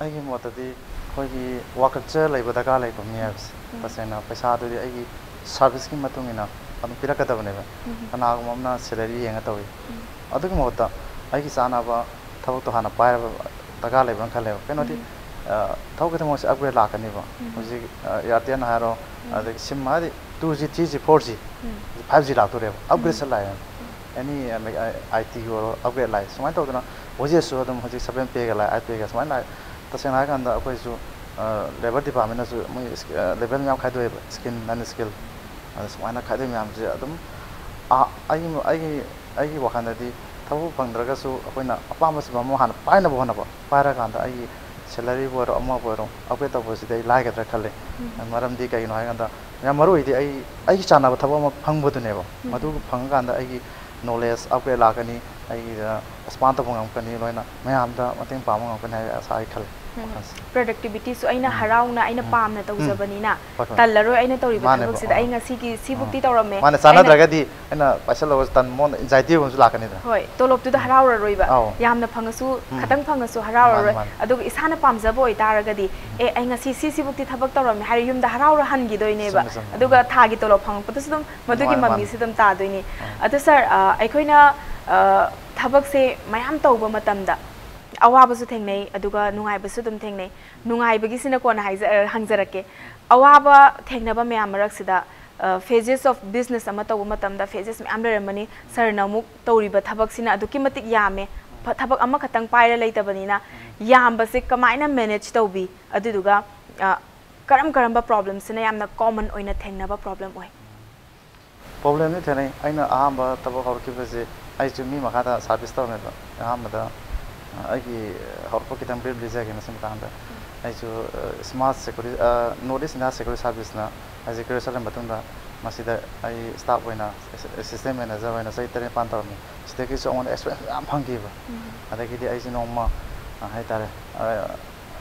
ꯑꯩꯒꯤ ꯃꯣꯠꯇꯗꯤ ꯑꯩꯈꯣꯏꯒꯤ work culture ꯂꯩꯕ ꯗꯔꯀꯥꯔ ꯂꯩꯀꯣ ꯃꯤ ꯍꯥꯏꯕꯁꯦ꯫ ꯇꯁꯦꯡꯅ ꯄꯩꯁꯥꯗꯨꯗꯤ ꯑꯩꯒꯤ service ꯀꯤ ꯃꯇꯨꯡ ꯏꯟꯅ ꯑꯗꯨꯝ ꯄꯤꯔꯛꯀꯗꯕꯅꯦꯕ꯫ ꯀꯅꯥꯒꯨꯝꯕ ꯑꯃꯅ salary ꯌꯦꯡꯉ ꯇꯧꯏ꯫ ꯑꯗꯨꯒꯤ ꯃꯍꯨꯠꯇ ꯑꯩꯒꯤ ꯆꯥꯅꯕ ꯊꯕꯛꯇꯣ ꯍꯥꯟꯅ ꯄꯥꯏꯔꯕ ꯗꯔꯀꯥꯔ ꯂꯩꯕ꯭ꯔꯥꯅ ꯈꯜꯂꯦꯕ꯫ ꯀꯩꯅꯣꯗꯤ, ꯑ, ꯊꯕꯛ ꯈꯨꯗꯤꯡꯃꯛꯁꯦ upgrade ꯂꯥꯛꯀꯅꯤꯕ꯫ ꯍꯧꯖꯤꯛ, ꯑ, Airtel ꯅ ꯍꯥꯏꯔꯣ, ꯑꯗꯒꯤ sim ꯍꯥꯏꯗꯤ two G, three G, four G, five G ꯂꯥꯛꯇꯣꯔꯦꯕ꯫ Upgrade ꯁꯦ ꯂꯥꯛꯑꯦ꯫ Any, ꯑ, I T ꯒꯤ ꯑꯣꯏꯔꯣ, upgrade ꯂꯥꯛꯑꯦ꯫ ꯁꯨꯃꯥꯏꯅ ꯇꯧꯗꯅ wages ꯁꯨ ꯑꯗꯨꯝ ꯍꯧꯖꯤꯛ seven pay ꯒ ꯂꯥꯛꯑꯦ, eight pay ꯒ ꯁꯨꯃꯥꯏꯅ ꯂꯥꯛꯑꯦ꯫ ꯇꯁꯦꯡꯅ ꯍꯥꯏꯔꯀꯥꯟꯗ ꯑꯩꯈꯣꯏꯁꯨ, ꯑ, labour department ꯅꯁꯨ ꯃꯣꯏ ꯏꯁ-, ꯑ, level ꯃꯌꯥꯝ ꯈꯥꯏꯗꯣꯛꯑꯦꯕ, skill, non skill꯫ ꯑꯗ ꯁꯨꯃꯥꯏꯅ ꯈꯥꯏꯗꯣꯛꯏ ꯃꯌꯥꯝꯁꯦ ꯑꯗꯨꯝ, ꯑ, ꯑꯩꯒꯤ, ꯑꯩꯒꯤ, ꯑꯩꯒꯤ ꯋꯥꯈꯜꯗꯗꯤ ꯊꯕꯛ ꯐꯪꯗ꯭ꯔꯒꯁꯨ ꯑꯩꯈꯣꯏꯅ ꯑꯄꯥꯝꯕ ꯁꯤꯟꯐꯝ ꯑꯃ ꯍꯥꯟꯅ ꯄꯥꯏꯅꯕ ꯍꯣꯠꯅꯕ, ꯄꯥꯏꯔꯀꯥꯟꯗ ꯑꯩꯒꯤ salary ꯕꯨ ꯑꯣꯏꯔꯣ, ꯑꯃꯕꯨ ꯑꯣꯏꯔꯣ, upgrade ꯇꯧꯕꯁꯤꯗꯤ ꯑꯩ ꯂꯥꯏꯒꯗ꯭ꯔꯥ ꯈꯜꯂꯦ꯫ ꯃꯔꯝꯗꯤ ꯀꯩꯒꯤꯅꯣ ꯍꯥꯏꯀꯥꯟꯗ, ꯌꯥꯝ ꯃꯔꯨ ꯑꯣꯏꯗꯤ ꯑꯩ, ꯑꯩꯒꯤ ꯆꯥꯟꯅꯕ ꯊꯕꯛ ꯑꯃ ꯐꯪꯕꯗꯨꯅꯦꯕ꯫ ꯃꯗꯨ ꯐꯪꯉꯀꯥꯟꯗ ꯑꯩꯒꯤ knowledge upgrade ꯂꯥꯛꯀꯅꯤ, ꯑꯩꯒꯤꯗ expand ꯇꯧꯕ ꯉꯝꯒꯅꯤ, ꯂꯣꯏꯅ ꯃꯌꯥꯝꯗ ꯃꯇꯦꯡ ꯄꯥꯡꯕ ꯉꯝꯒꯅꯤ ꯍꯥꯏꯕ ꯑꯁꯥ ꯑꯩ ꯈꯜꯂꯤ꯫ ꯋꯥꯈꯜꯁꯦ꯫ Productivity ꯁꯨ ꯑꯩꯅ ꯍꯔꯥꯎꯅ ꯑꯩꯅ ꯄꯥꯝꯅ ꯇꯧꯖꯕꯅꯤꯅ, ꯍꯣꯏ, ꯍꯣꯏ꯫ ꯇꯜꯂꯔꯣꯏ ꯑꯩꯅ ꯇꯧꯔꯤꯕ ꯃꯥꯅꯦꯕ, ꯊꯕꯛꯁꯤꯗ꯫ ꯑꯩ ꯑꯥ꯫ ꯉꯁꯤꯒꯤ ꯁꯤꯕꯨꯛꯇꯤ ꯇꯧꯔꯝꯃꯦ꯫ ꯃꯥꯅꯦ, ꯑꯩꯅ ꯆꯥꯟꯅꯗ꯭ꯔꯒꯗꯤ ꯑꯩꯅ ꯄꯥꯏꯁꯜꯂꯒꯁꯨ ꯇꯟ ꯃꯣꯟ anxiety ꯑꯃꯁꯨ ꯂꯥꯛꯀꯅꯤꯗꯅ꯫ ꯍꯣꯏ, ꯇꯣꯂꯣꯞꯇꯨꯗ ꯍꯔꯥꯎꯔꯔꯣꯏꯕ꯫ ꯑꯧ꯫ ꯌꯥꯝꯅ ꯐꯪꯉꯁꯨ, ꯈꯇꯪ ꯐꯪꯉꯁꯨ ꯍꯔꯥꯎꯔꯔꯣꯏ꯫ ꯃꯥꯅꯦ, ꯃꯥꯅꯦ꯫ ꯑꯗꯨꯒ ꯏꯁꯥꯅ ꯄꯥꯝꯖꯕ ꯑꯣꯏꯇꯥꯔꯒꯗꯤ, "ꯑꯦ, ꯑꯩ ꯉꯁꯤ ꯁꯤ ꯁꯤꯕꯨꯛꯇꯤ ꯊꯕꯛ ꯇꯧꯔꯝꯃꯦ" ꯍꯥꯏꯔ ꯌꯨꯝꯗ ꯍꯔꯥꯎꯔ ꯍꯟꯈꯤꯗꯣꯏꯅꯦꯕ꯫ ꯆꯨꯝꯃꯦ, ꯆꯨꯝꯃꯦ꯫ ꯑꯗꯨꯒ ꯊꯥꯒꯤ ꯇꯣꯂꯣꯞ ꯐꯪꯉꯛꯄꯗꯁꯨ ꯑꯗꯨꯝ ꯃꯗꯨꯒꯤ ꯅꯨꯡꯉꯥꯏ, ꯃꯥꯅꯦ꯫ ꯃꯃꯤꯁꯦ ꯑꯗꯨꯝ ꯇꯥꯗꯣꯏꯅꯤ꯫ ꯑꯗꯣ sir, ꯑ, ꯑꯩꯈꯣꯏꯅ, ꯑ, ꯊꯕꯛꯁꯦ ꯃꯌꯥꯝ ꯇꯧꯕ ꯃꯇꯝꯗ ꯑꯋꯥꯕꯁꯨ ꯊꯦꯡꯅꯩ, ꯑꯗꯨꯒ ꯅꯨꯡꯉꯥꯏꯕꯁꯨ ꯑꯗꯨꯝ ꯊꯦꯡꯅꯩ꯫ ꯅꯨꯡꯉꯥꯏꯕꯒꯤꯁꯤꯅ ꯀꯣꯟꯅ ꯍꯥꯏꯖ-, ꯑ, ꯍꯪꯖꯔꯛꯀꯦ꯫ ꯑꯋꯥꯕ ꯊꯦꯡꯅꯕ ꯃꯌꯥꯝ ꯃꯔꯛꯁꯤꯗ, ꯑ, phases of business ꯑꯃ ꯇꯧꯕ ꯃꯇꯝꯗ phases ꯃꯌꯥꯝ ꯂꯩꯔꯝꯃꯅꯤ꯫ Sir ꯅ ꯑꯃꯨꯛ ꯇꯧꯔꯤꯕ ꯊꯕꯛꯁꯤꯅ ꯑꯗꯨꯛꯀꯤ ꯃꯇꯤꯛ ꯌꯥꯝꯃꯦ꯫ ꯐ- ꯊꯕꯛ ꯑꯃꯈꯛꯇꯪ ꯄꯥꯏꯔ ꯂꯩꯇꯕꯅꯤꯅ, ꯌꯥꯝꯕꯁꯦ ꯀꯃꯥꯏꯅ ꯃꯦꯅꯦꯖ ꯇꯧꯕꯤ? ꯑꯗꯨꯗꯨꯒ ꯑ, ꯀꯔꯝ ꯀꯔꯝꯕ ꯄ꯭ꯔꯣꯕ꯭ꯂꯦꯝꯁꯤꯅ ꯌꯥꯝꯅ ꯀꯣꯃꯟ ꯑꯣꯏꯅ ꯊꯦꯡꯅꯕ ꯄ꯭ꯔꯣꯕ꯭ꯂꯦꯝ ꯑꯣꯏ? ꯄ꯭ꯔꯣꯕ꯭ꯂꯦꯝꯗꯤ ꯊꯦꯡꯅꯩ꯫ ꯑꯩꯅ ꯑꯍꯥꯟꯕ ꯊꯕꯛ ꯍꯧꯔꯛꯈꯤꯕꯁꯦ ꯑꯩꯁꯨ ꯃꯤ ꯃꯈꯥꯗ ꯁꯥꯔꯚꯤꯁ ꯇꯧꯔꯝꯃꯦꯕ꯫ ꯑꯍꯥꯟꯕꯗ ꯑ, ꯑꯩꯒꯤ ꯍꯧꯔꯛꯄ ꯈꯤꯇꯪ ꯕ꯭ꯔꯤꯐ ꯂꯤꯖꯒꯦ ꯃꯁꯤ ꯃꯇꯥꯡꯗ꯫ ꯑꯩꯁꯨ smart security, north east India security ꯁꯥꯔꯚꯤꯁꯅ ꯑꯩꯁꯦ ꯒ꯭ꯔꯦꯖꯨꯑꯦꯁꯟ ꯂꯣꯏꯔ ꯃꯇꯨꯡꯗ ꯃꯁꯤꯗ ꯑꯩ ꯁ꯭ꯇꯥꯐ ꯑꯣꯏꯅ ꯑꯦꯁꯤꯁꯇꯦꯟ ꯃꯦꯅꯦꯖꯔ ꯑꯣꯏꯅ ꯆꯍꯤ ꯇꯔꯦꯠ ꯅꯤꯄꯥꯜ ꯇꯧꯔꯝꯃꯤ꯫ ꯁꯤꯗꯒꯤꯁꯨ ꯑꯩꯉꯣꯟꯗ ꯑꯦꯛꯁꯄꯤꯔꯤꯌꯦꯟꯁ ꯃꯌꯥꯝ ꯐꯪꯈꯤꯕ꯫ ꯑꯗꯒꯤꯗꯤ ꯑꯩꯁꯦ ꯅꯣꯡꯃ ꯑ, ꯍꯥꯏꯇꯥꯔꯦ, ꯑ,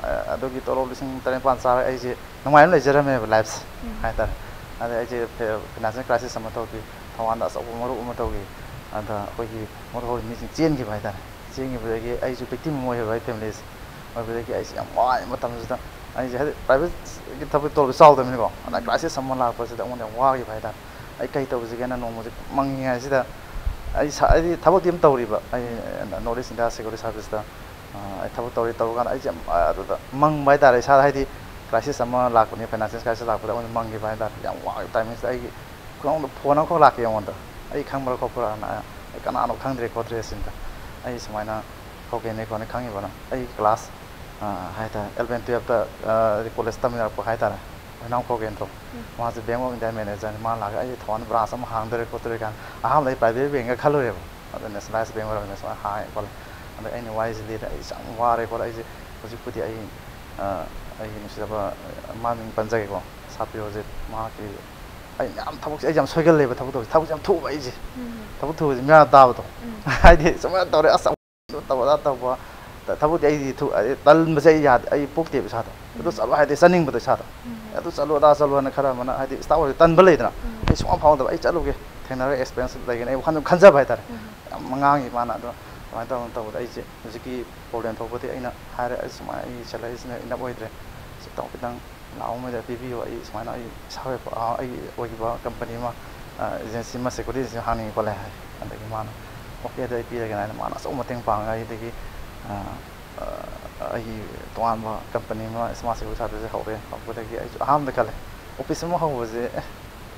ꯑ, ꯑꯗꯨꯒꯤ ꯇꯣꯂꯣꯞ ꯂꯤꯁꯤꯡ ꯇꯔꯦꯠ ꯅꯤꯄꯥꯜ ꯆꯥꯔꯒ ꯑꯩꯁꯦ ꯅꯨꯡꯉꯥꯏꯅ ꯂꯩꯖꯔꯝꯃꯦꯕ ꯂꯥꯏꯐꯁꯦ ꯍꯥꯏꯇꯥꯔꯦ꯫ ꯑꯗꯩ ꯑꯩꯁꯦ ꯐꯦ- ꯐꯥꯏꯅꯥꯟꯁꯤꯌꯦꯜ ꯀ꯭ꯔꯥꯏꯁꯤꯁ ꯑꯃ ꯊꯣꯛꯈꯤ꯫ ꯊꯧꯕꯥꯜꯗ ꯑꯆꯧꯕ ꯃꯔꯨꯞ ꯑꯃ ꯇꯧꯈꯤ꯫ ꯑꯗ ꯑꯩꯈꯣꯏꯒꯤ ꯃꯔꯨꯞ ꯍꯧꯔꯤꯕ ꯃꯤꯁꯤꯡ ꯆꯦꯟꯈꯤꯕ ꯍꯥꯏꯇꯥꯔꯦ꯫ ꯆꯦꯟꯈꯤꯕꯗꯒꯤ ꯑꯩꯁꯨ ꯚꯤꯛꯇꯤꯝ ꯑꯃ ꯑꯣꯏꯈꯤꯕ ꯑꯩ ꯐꯦꯃꯤꯂꯤꯁꯦ꯫ ꯑꯣꯏꯕꯗꯒꯤ ꯑꯩꯁꯦ ꯌꯥꯝ ꯋꯥꯏ ꯃꯇꯝꯁꯤꯗ꯫ ꯑꯩꯁꯦ ꯍꯥꯏꯗꯤ ꯄ꯭ꯔꯥꯏꯚꯦꯠꯀꯤ ꯊꯕꯛ ꯇꯣꯂꯣꯞ ꯆꯥꯎꯗꯕꯅꯤꯀꯣ, ꯑꯗ ꯀ꯭ꯔꯥꯏꯁꯤꯁ ꯑꯃ ꯂꯥꯛꯄꯁꯤꯗ ꯑꯩꯉꯣꯟꯗ ꯌꯥꯝ ꯋꯥꯈꯤꯕ ꯍꯥꯏꯇꯥꯔꯦ꯫ ꯑꯩ ꯀꯩ ꯇꯧꯁꯤꯒꯦꯅ ꯅꯣꯡꯃꯁꯦ ꯃꯪꯉꯤꯉꯩꯁꯤꯗ ꯑꯩ ꯁ- ꯑꯩꯗꯤ ꯊꯕꯛꯇꯤ ꯑꯗꯨꯝ ꯇꯧꯔꯤꯕ꯫ ꯑꯩ ꯅꯣꯔꯠ ꯏꯁ ꯏꯟꯗꯤꯌꯥ ꯁꯦꯀ꯭ꯌꯨꯔꯤꯇꯤ ꯁꯥꯔꯚꯤꯁꯇ ꯑ, ꯑꯩ ꯊꯕꯛ ꯇꯧꯔꯤ꯫ ꯇꯧꯔꯀꯥꯟꯗ ꯑꯩꯁꯦ ꯌꯥꯝ, ꯑ, ꯑꯗꯨꯗ ꯃꯪꯕ ꯍꯥꯏꯇꯥꯔꯦ꯫ ꯏꯁꯥꯗ ꯍꯥꯏꯗꯤ ꯀ꯭ꯔꯥꯏꯁꯤꯁ ꯑꯃ ꯂꯥꯛꯄꯅꯤ, ꯐꯥꯏꯅꯥꯟꯁꯤꯌꯦꯜ ꯀ꯭ꯔꯥꯏꯁꯤꯁ ꯂꯥꯛꯄꯗ ꯑꯩꯉꯣꯟꯗ ꯃꯪꯈꯤꯕ ꯍꯥꯏꯇꯥꯔꯦ꯫ ꯌꯥꯝ ꯋꯥꯈꯤꯕ ꯇꯥꯏꯃꯤꯡꯁꯤꯗ ꯑꯩꯒꯤ ꯈꯨꯗꯣꯡꯗ ꯐꯣꯟ ꯑꯃꯈꯛ ꯂꯥꯛꯀꯦ ꯑꯩꯉꯣꯟꯗ꯫ ꯑꯩ ꯈꯪꯕ꯭ꯔꯥ ꯈꯣꯠꯄ꯭ꯔꯥꯅ꯫ ꯑꯩ ꯀꯅꯥꯅꯣ ꯈꯪꯗ꯭ꯔꯦ ꯈꯣꯠꯇ꯭ꯔꯦ ꯁꯤꯅꯤꯗ꯫ ꯑꯩ ꯁꯨꯃꯥꯏꯅ ꯀꯧꯒꯦꯅꯦ ꯈꯣꯠꯅꯦ ꯈꯪꯉꯤꯕꯅ꯫ ꯑꯩ ꯀ꯭ꯂꯥꯁ, ꯑ, ꯍꯥꯏꯇꯥꯔꯦ, ꯑꯦꯂꯚꯦꯟ ꯇꯨꯌꯦꯜꯞꯇ ꯀꯣꯂꯦꯖ ꯇꯝꯃꯤꯟꯅꯔꯛꯄ ꯍꯥꯏꯇꯥꯔꯦ꯫ ꯑꯩꯈꯣꯏ ꯏꯅꯥꯎ ꯈꯣꯒꯦꯟꯗ꯭ꯔꯣ꯫ ꯃꯥꯁꯦ ꯕꯦꯡ ꯑꯣꯐ ꯏꯟꯗꯤꯌꯥ ꯃꯦꯅꯦꯖꯔꯅꯤ꯫ ꯃꯥꯅ ꯂꯥꯛꯑꯒ ꯑꯩ ꯊꯧꯕꯥꯜꯗ ꯕ꯭ꯔꯥꯟꯁ ꯑꯃ ꯍꯥꯡꯗꯣꯔꯦ ꯈꯣꯠꯇꯣꯔꯦ ꯀꯥꯏꯅ꯫ ꯑꯍꯥꯟꯕꯗ ꯑꯩ ꯄ꯭ꯔꯥꯏꯚꯦꯠ ꯕꯦꯡꯒ ꯈꯜꯂꯨꯔꯦꯕ꯫ ꯑꯗ ꯅꯦꯁꯅꯦꯂꯥꯏꯁ ꯕꯦꯡ ꯑꯣꯏꯔꯝꯃꯦ ꯁꯨꯃꯥꯏꯅ ꯍꯥꯡꯉꯦ ꯈꯣꯠꯂꯦ꯫ ꯑꯗ ꯑꯩꯅ ꯋꯥꯔꯤꯁꯦ ꯂꯤꯔꯦ꯫ ꯑꯩꯁꯦ ꯌꯥꯝ ꯋꯥꯔꯦ ꯈꯣꯠꯂꯦ꯫ ꯑꯩꯁꯦ ꯍꯧꯖꯤꯛꯄꯨꯗꯤ ꯑꯩ, ꯑ, ꯑꯩꯒꯤ ꯅꯨꯡꯁꯤꯖꯕ, ꯑ, ꯃꯥ ꯃꯤꯡ ꯄꯟꯖꯒꯦꯀꯣ꯫ ꯁꯥꯄꯤꯔꯣꯁꯦ ꯃꯍꯥꯛꯀꯤ ꯑꯩ ꯃꯌꯥꯝ ꯊꯕꯛꯁꯦ ꯑꯩꯁꯦ ꯌꯥꯝ ꯁꯣꯏꯒꯜꯂꯦꯕ ꯊꯕꯛ ꯇꯧꯕꯁꯦ꯫ ꯊꯕꯛꯁꯦ ꯌꯥꯝ ꯊꯨꯕ ꯑꯩꯁꯦ꯫ ꯊꯕꯛ ꯊꯨꯕꯁꯦ ꯃꯤꯋꯥ ꯇꯥꯕꯗꯣ꯫ ꯍꯥꯏꯗꯤ ꯁꯨꯃꯥꯏꯅ ꯇꯧꯔꯦ꯫ ꯑꯁ ꯇꯧꯕ ꯑꯗꯥ ꯇꯧꯕ꯫ ꯊ- ꯊꯕꯛꯇꯤ ꯑꯩꯗꯤ ꯊꯨ-, ꯑꯩ ꯇꯟꯕꯁꯦ ꯑꯩ ꯌꯥꯗꯦ, ꯑꯩ ꯄꯣꯛꯇꯦꯕ ꯏꯁꯥꯗ꯫ ꯑꯗꯨ ꯆꯠꯂꯣ ꯍꯥꯏꯗꯤ ꯆꯠꯅꯤꯡꯕꯗꯣ ꯏꯁꯥꯗ꯫ ꯑꯗꯨ ꯆꯠꯂꯣ ꯑꯗꯥ ꯆꯠꯂꯣꯅ ꯈꯔ ꯑꯃꯅ ꯍꯥꯏꯗꯤ ꯏꯁꯇꯥꯐ ꯑꯣꯏꯔꯗꯤ ꯇꯟꯕ ꯂꯩꯗꯅ꯫ ꯑꯩ ꯁꯨꯡꯐꯥꯎ ꯐꯥꯎꯗꯕ, ꯑꯩ ꯆꯠꯂꯨꯒꯦ, ꯊꯦꯡꯅꯔꯒ ꯑꯦꯛꯁꯄꯤꯔꯤꯌꯦꯟꯁ ꯂꯩꯒꯅꯤ ꯑꯩ ꯋꯥꯈꯜꯗ ꯈꯟꯖꯕ ꯍꯥꯏꯇꯥꯔꯦ꯫ ꯌꯥꯝ ꯉꯥꯡꯉꯤ ꯃꯥꯅ꯫ ꯑꯗꯣ ꯑꯗꯨꯃꯥꯏꯅ ꯇꯧꯗꯅ ꯇꯧꯕꯗ ꯑꯩꯁꯦ ꯍꯧꯖꯤꯛꯀꯤ ꯄ꯭ꯔꯣꯕ꯭ꯂꯦꯝ ꯊꯣꯛꯄꯗꯤ ꯑꯩꯅ ꯍꯥꯏꯔꯦ, "ꯑꯩ ꯁꯨꯃꯥꯏꯅ ꯑꯩꯒꯤ ꯁꯦꯂꯔꯤꯁꯤꯅ ꯏꯅꯞ ꯑꯣꯏꯗ꯭ꯔꯦ, ꯁꯤ ꯇꯧ ꯈꯤꯇꯪ ꯂꯥꯛ ꯑꯃꯗ ꯄꯤꯕꯤꯌꯣ, ꯑꯩ ꯁꯨꯃꯥꯏꯅ ꯑꯩ ꯏꯁꯥ ꯑꯣꯏꯕ, ꯑ, ꯑꯩꯒꯤ ꯑꯣꯏꯈꯤꯕ ꯀꯝꯄꯅꯤ ꯑꯃ, ꯑ, ꯑꯦꯖꯦꯟꯁꯤ ꯑꯃ, ꯁꯦꯀ꯭ꯌꯨꯔꯤꯇꯤ ꯑꯦꯖꯦꯟꯁꯤ ꯍꯥꯡꯅꯤꯡꯉꯤ" ꯈꯣꯠꯂꯦ ꯍꯥꯏ꯫ ꯑꯗꯒꯤ ꯃꯥꯅ "ꯑꯣꯀꯦ, ꯑꯗꯨ ꯑꯩ ꯄꯤꯔꯒꯦꯅ" ꯍꯥꯏꯅ ꯃꯥꯅ ꯑꯆꯧꯕ ꯃꯇꯦꯡ ꯄꯥꯡꯉꯒ ꯑꯩꯗꯒꯤ, ꯑ, ꯑ, ꯑꯩꯒꯤ ꯇꯣꯉꯥꯟꯕ ꯀꯝꯄꯅꯤ ꯑꯃ ꯏꯁꯃꯥꯔꯠ ꯁꯦꯀ꯭ꯌꯨꯔꯤꯇꯤ ꯁꯥꯔꯚꯤꯁ ꯍꯧꯔꯦ꯫ ꯍꯧꯔꯛꯄꯗꯒꯤ ꯑꯩꯁꯨ ꯑꯍꯥꯟꯕꯗ ꯈꯜꯂꯦ ꯑꯣꯐꯤꯁ ꯑꯃ ꯍꯧꯕꯁꯦ, ꯑꯦ,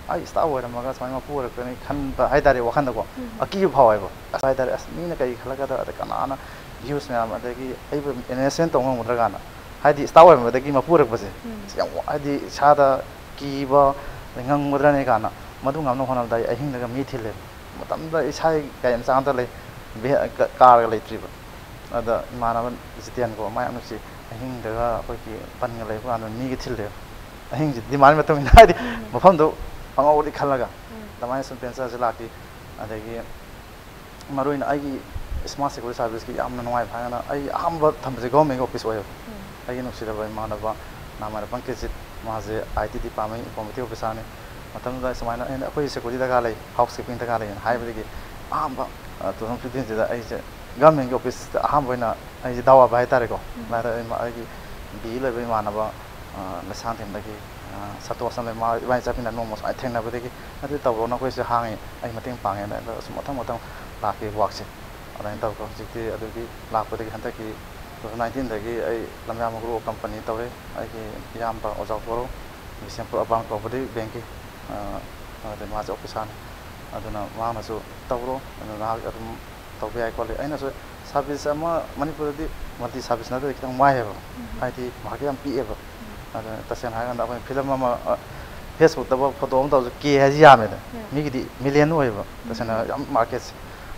ꯑꯩ ꯏꯁꯇꯥꯐ ꯑꯣꯏꯔꯝꯃꯒ ꯁꯨꯃꯥꯏꯅ ꯃꯄꯨ ꯑꯣꯏꯔꯛꯀꯅꯤ ꯈꯟꯕ ꯍꯥꯏꯇꯥꯔꯦ, ꯋꯥꯈꯟꯗꯀꯣ꯫ ꯎꯝ꯫ ꯑꯀꯤꯕ ꯐꯥꯎꯋꯦꯕ꯫ ꯑꯁ ꯍꯥꯏꯇꯥꯔꯦ, "ꯑꯁ, ꯃꯤꯅ ꯀꯔꯤ ꯈꯜꯂꯛꯀꯗ꯭ꯔꯥ, ꯑꯗ ꯀꯅꯥꯅ ꯚ꯭ꯌꯨꯁ ꯃꯌꯥꯝ, ꯑꯗꯒꯤ ꯑꯩꯕꯨ ꯑꯦꯅꯥꯂꯥꯏꯁꯤꯁ ꯇꯧ ꯉꯝꯒꯗ꯭ꯔꯥ?" ꯀꯥꯏꯅ꯫ ꯍꯥꯏꯗꯤ ꯏꯁꯇꯥꯐ ꯑꯣꯏꯔꯝꯕꯗꯒꯤ ꯃꯄꯨ ꯑꯣꯏꯔꯛꯄꯁꯦ꯫ ꯎꯝ꯫ ꯁꯤ ꯌꯥꯝ ꯋꯥ-, ꯍꯥꯏꯗꯤ ꯏꯁꯥꯗ ꯀꯤꯕ, ꯑꯗꯩ ꯉꯝꯒꯗ꯭ꯔꯅꯦ ꯀꯥꯏꯅ꯫ ꯃꯗꯨ ꯉꯝꯅꯕ ꯍꯣꯠꯅꯕꯗ ꯑꯩ ꯑꯍꯤꯡꯗꯒ ꯃꯤ ꯊꯤꯜꯂꯦꯕ꯫ ꯃꯇꯝꯗꯨꯗ ꯏꯁꯥꯒꯤ ꯒꯥꯔꯤ ꯃꯆꯥ ꯑꯝꯇ ꯂꯩ-, ꯚꯦ-, ꯀ-, ꯀꯥꯔꯒ ꯂꯩꯇ꯭ꯔꯤꯕ꯫ ꯑꯗ ꯏꯃꯥꯟꯅꯕ ꯖꯤꯇꯦꯟ ꯀꯧꯕ, ꯃꯥ ꯌꯥꯝ ꯅꯨꯡꯁꯤ, ꯑꯍꯤꯡꯗꯒ ꯑꯩꯈꯣꯏꯒꯤ ꯕꯟꯒ ꯂꯩꯕ ꯀꯥꯟꯗ ꯃꯤꯒ ꯊꯤꯜꯂꯦꯕ꯫ ꯑꯍꯤꯡꯁꯤ ꯗꯤꯃꯥꯟꯒꯤ ꯃꯇꯨꯡ ꯏꯟꯅ, ꯍꯥꯏꯗꯤ ꯎꯝ꯫ ꯃꯐꯝꯗꯣ ꯈꯪꯍꯧꯔꯗꯤ ꯈꯜꯂꯒ꯫ ꯎꯝ꯫ ꯑꯗꯨꯃꯥꯏꯅ ꯁꯨꯝ ꯚꯦꯟꯆꯔꯁꯦ ꯂꯥꯛꯈꯤ꯫ ꯑꯗꯒꯤ ꯃꯔꯨꯑꯣꯏꯅ ꯑꯩꯒꯤ ꯁꯃꯥꯖ ꯁꯦꯀ꯭ꯌꯨꯔꯤꯇꯤ ꯁꯥꯔꯚꯤꯁꯀꯤ ꯌꯥꯝꯅ ꯅꯨꯡꯉꯥꯏꯕ ꯍꯥꯏꯔꯒꯅ, ꯑꯩ ꯑꯍꯥꯟꯕ ꯊꯝꯕꯁꯦ ꯒꯣꯔꯃꯦꯟꯒꯤ ꯑꯣꯐꯤꯁ ꯑꯣꯏꯌꯦꯕ꯫ ꯎꯝ꯫ ꯑꯩꯒꯤ ꯅꯨꯡꯁꯤꯔꯕ ꯏꯃꯥꯟꯅꯕ ꯅꯥꯃꯥꯏꯔ ꯄꯪꯀꯦꯖꯤꯠ, ꯃꯥꯁꯦ ꯑꯥꯏ ꯇꯤ ꯗꯤꯄꯥꯔꯠꯃꯦꯟ ꯏꯟꯐꯣꯔꯃꯦꯇꯤꯚ ꯑꯣꯐꯤꯁꯥꯔꯅꯤ꯫ ꯃꯇꯝꯗꯨꯗ ꯁꯨꯃꯥꯏꯅ ꯑꯩꯅ, "ꯑꯩꯈꯣꯏ ꯁꯦꯀ꯭ꯌꯨꯔꯤꯇꯤ ꯗꯔꯀꯥꯔ ꯂꯩ, ꯍꯥꯎꯁ ꯀꯤꯄꯤꯡ ꯗꯔꯀꯥꯔ ꯂꯩ" ꯍꯥꯏꯕꯗꯒꯤ ꯑꯍꯥꯟꯕ, ꯑ, ꯇꯨ ꯊꯥꯎꯖꯟ ꯐꯤꯐꯇꯤꯟꯁꯤꯗ ꯑꯩꯁꯦ ꯒꯚꯔꯟꯃꯦꯟꯒꯤ ꯑꯣꯐꯤꯁꯇ ꯑꯍꯥꯟꯕ ꯑꯣꯏꯅ ꯑꯩꯁꯦ ꯗꯥꯎ ꯌꯥꯕ ꯍꯥꯏꯇꯥꯔꯦꯀꯣ꯫ ꯎꯝ꯫ ꯑꯗꯨꯃꯥꯏꯅ ꯑꯩ-, ꯑꯩꯒꯤ ꯕꯤ ꯏ ꯂꯣꯏꯕ ꯏꯃꯥꯟꯅꯕ, ꯑ, ꯂꯩꯁꯥꯡꯊꯦꯝꯗꯒꯤ, ꯑ, ꯁꯟꯇꯣꯁ ꯑꯃ ꯂꯩ, ꯃꯥ ꯏꯕꯥꯅꯤ ꯆꯠꯃꯤꯟꯅ ꯅꯣꯡꯃ ꯁꯨꯃꯥꯏꯅ ꯊꯦꯡꯅꯕꯗꯒꯤ, "ꯑꯗꯨ ꯇꯧꯔꯣ, ꯅꯈꯣꯏꯁꯨ ꯍꯥꯡꯉꯤ, ꯑꯩ ꯃꯇꯦꯡ ꯄꯥꯡꯉꯦꯅ", ꯑꯗ ꯁꯨꯝ ꯃꯊꯪ ꯃꯊꯪ ꯂꯥꯛꯈꯤ ꯋꯥꯛꯁꯦ꯫ ꯑꯗꯨꯃꯥꯏꯅ ꯇꯧꯔꯒ ꯍꯧꯖꯤꯛꯇꯤ ꯑꯗꯨꯒꯤ ꯂꯥꯛꯄꯗꯒꯤ ꯍꯟꯗꯛꯀꯤ ꯇꯨ ꯊꯥꯎꯖꯟ ꯅꯥꯏꯟꯇꯤꯟꯗꯒꯤ ꯑꯩ ꯂꯝꯌꯥꯝꯕ ꯒ꯭ꯔꯨꯞ ꯑꯣꯐ ꯀꯝꯄꯅꯤ ꯇꯧꯔꯦ꯫ ꯑꯩꯒꯤ ꯏꯌꯥꯝꯕ ꯑꯣꯖꯥ ꯒꯣꯔꯣ, ꯕꯤꯁꯦꯝꯄꯨꯔ ꯑꯔꯕꯥꯟ ꯀꯣꯑꯣꯄꯔꯦꯇꯤꯚ ꯕꯦꯡꯛꯀꯤ, ꯑ, ꯑꯗ ꯃꯥꯁꯦ ꯑꯣꯐꯤꯁꯥꯔꯅꯤ꯫ ꯑꯗꯨꯅ ꯃꯥꯅꯁꯨ "ꯇꯧꯔꯣ, ꯑꯗꯨ ꯅꯍꯥꯛ ꯑꯗꯨꯝ ꯇꯧꯕ ꯌꯥꯏ" ꯈꯣꯠꯂꯤ꯫ ꯑꯩꯅꯁꯨ ꯁꯥꯔꯚꯤꯁ ꯑꯃ ꯃꯅꯤꯄꯨꯔꯗꯗꯤ ꯃꯜꯇꯤ ꯁꯥꯔꯚꯤꯁ ꯅꯠꯇ꯭ꯔꯗꯤ ꯈꯤꯇꯪ ꯋꯥꯏꯑꯦꯕ, ꯎꯝ꯫ ꯍꯥꯏꯗꯤ ꯃꯥꯔꯀꯦꯠ ꯌꯥꯝ ꯄꯤꯛꯑꯦꯕ꯫ ꯎꯝ꯫ ꯑꯗꯨꯅ ꯇꯁꯦꯡꯅ ꯍꯥꯏꯔꯀꯥꯟꯗ ꯑꯩꯈꯣꯏꯅ ꯐꯤꯂꯝ ꯑꯃ, ꯑ, ꯐꯦꯁꯕꯨꯛꯇꯐꯥꯎ ꯐꯣꯇꯣ ꯑꯃ ꯇꯧꯔꯁꯨ ꯀꯦ ꯍꯥꯏꯁꯤ ꯌꯥꯝꯃꯦꯗ꯫ ꯎꯝ꯫ ꯃꯤꯒꯤꯗꯤ ꯃꯤꯂꯤꯌꯟ ꯑꯣꯏꯌꯦꯕ꯫ ꯎꯝ꯫ ꯇꯁꯦꯡꯅ ꯌꯥꯝ ꯃꯥꯔꯀꯦꯠꯁꯦ꯫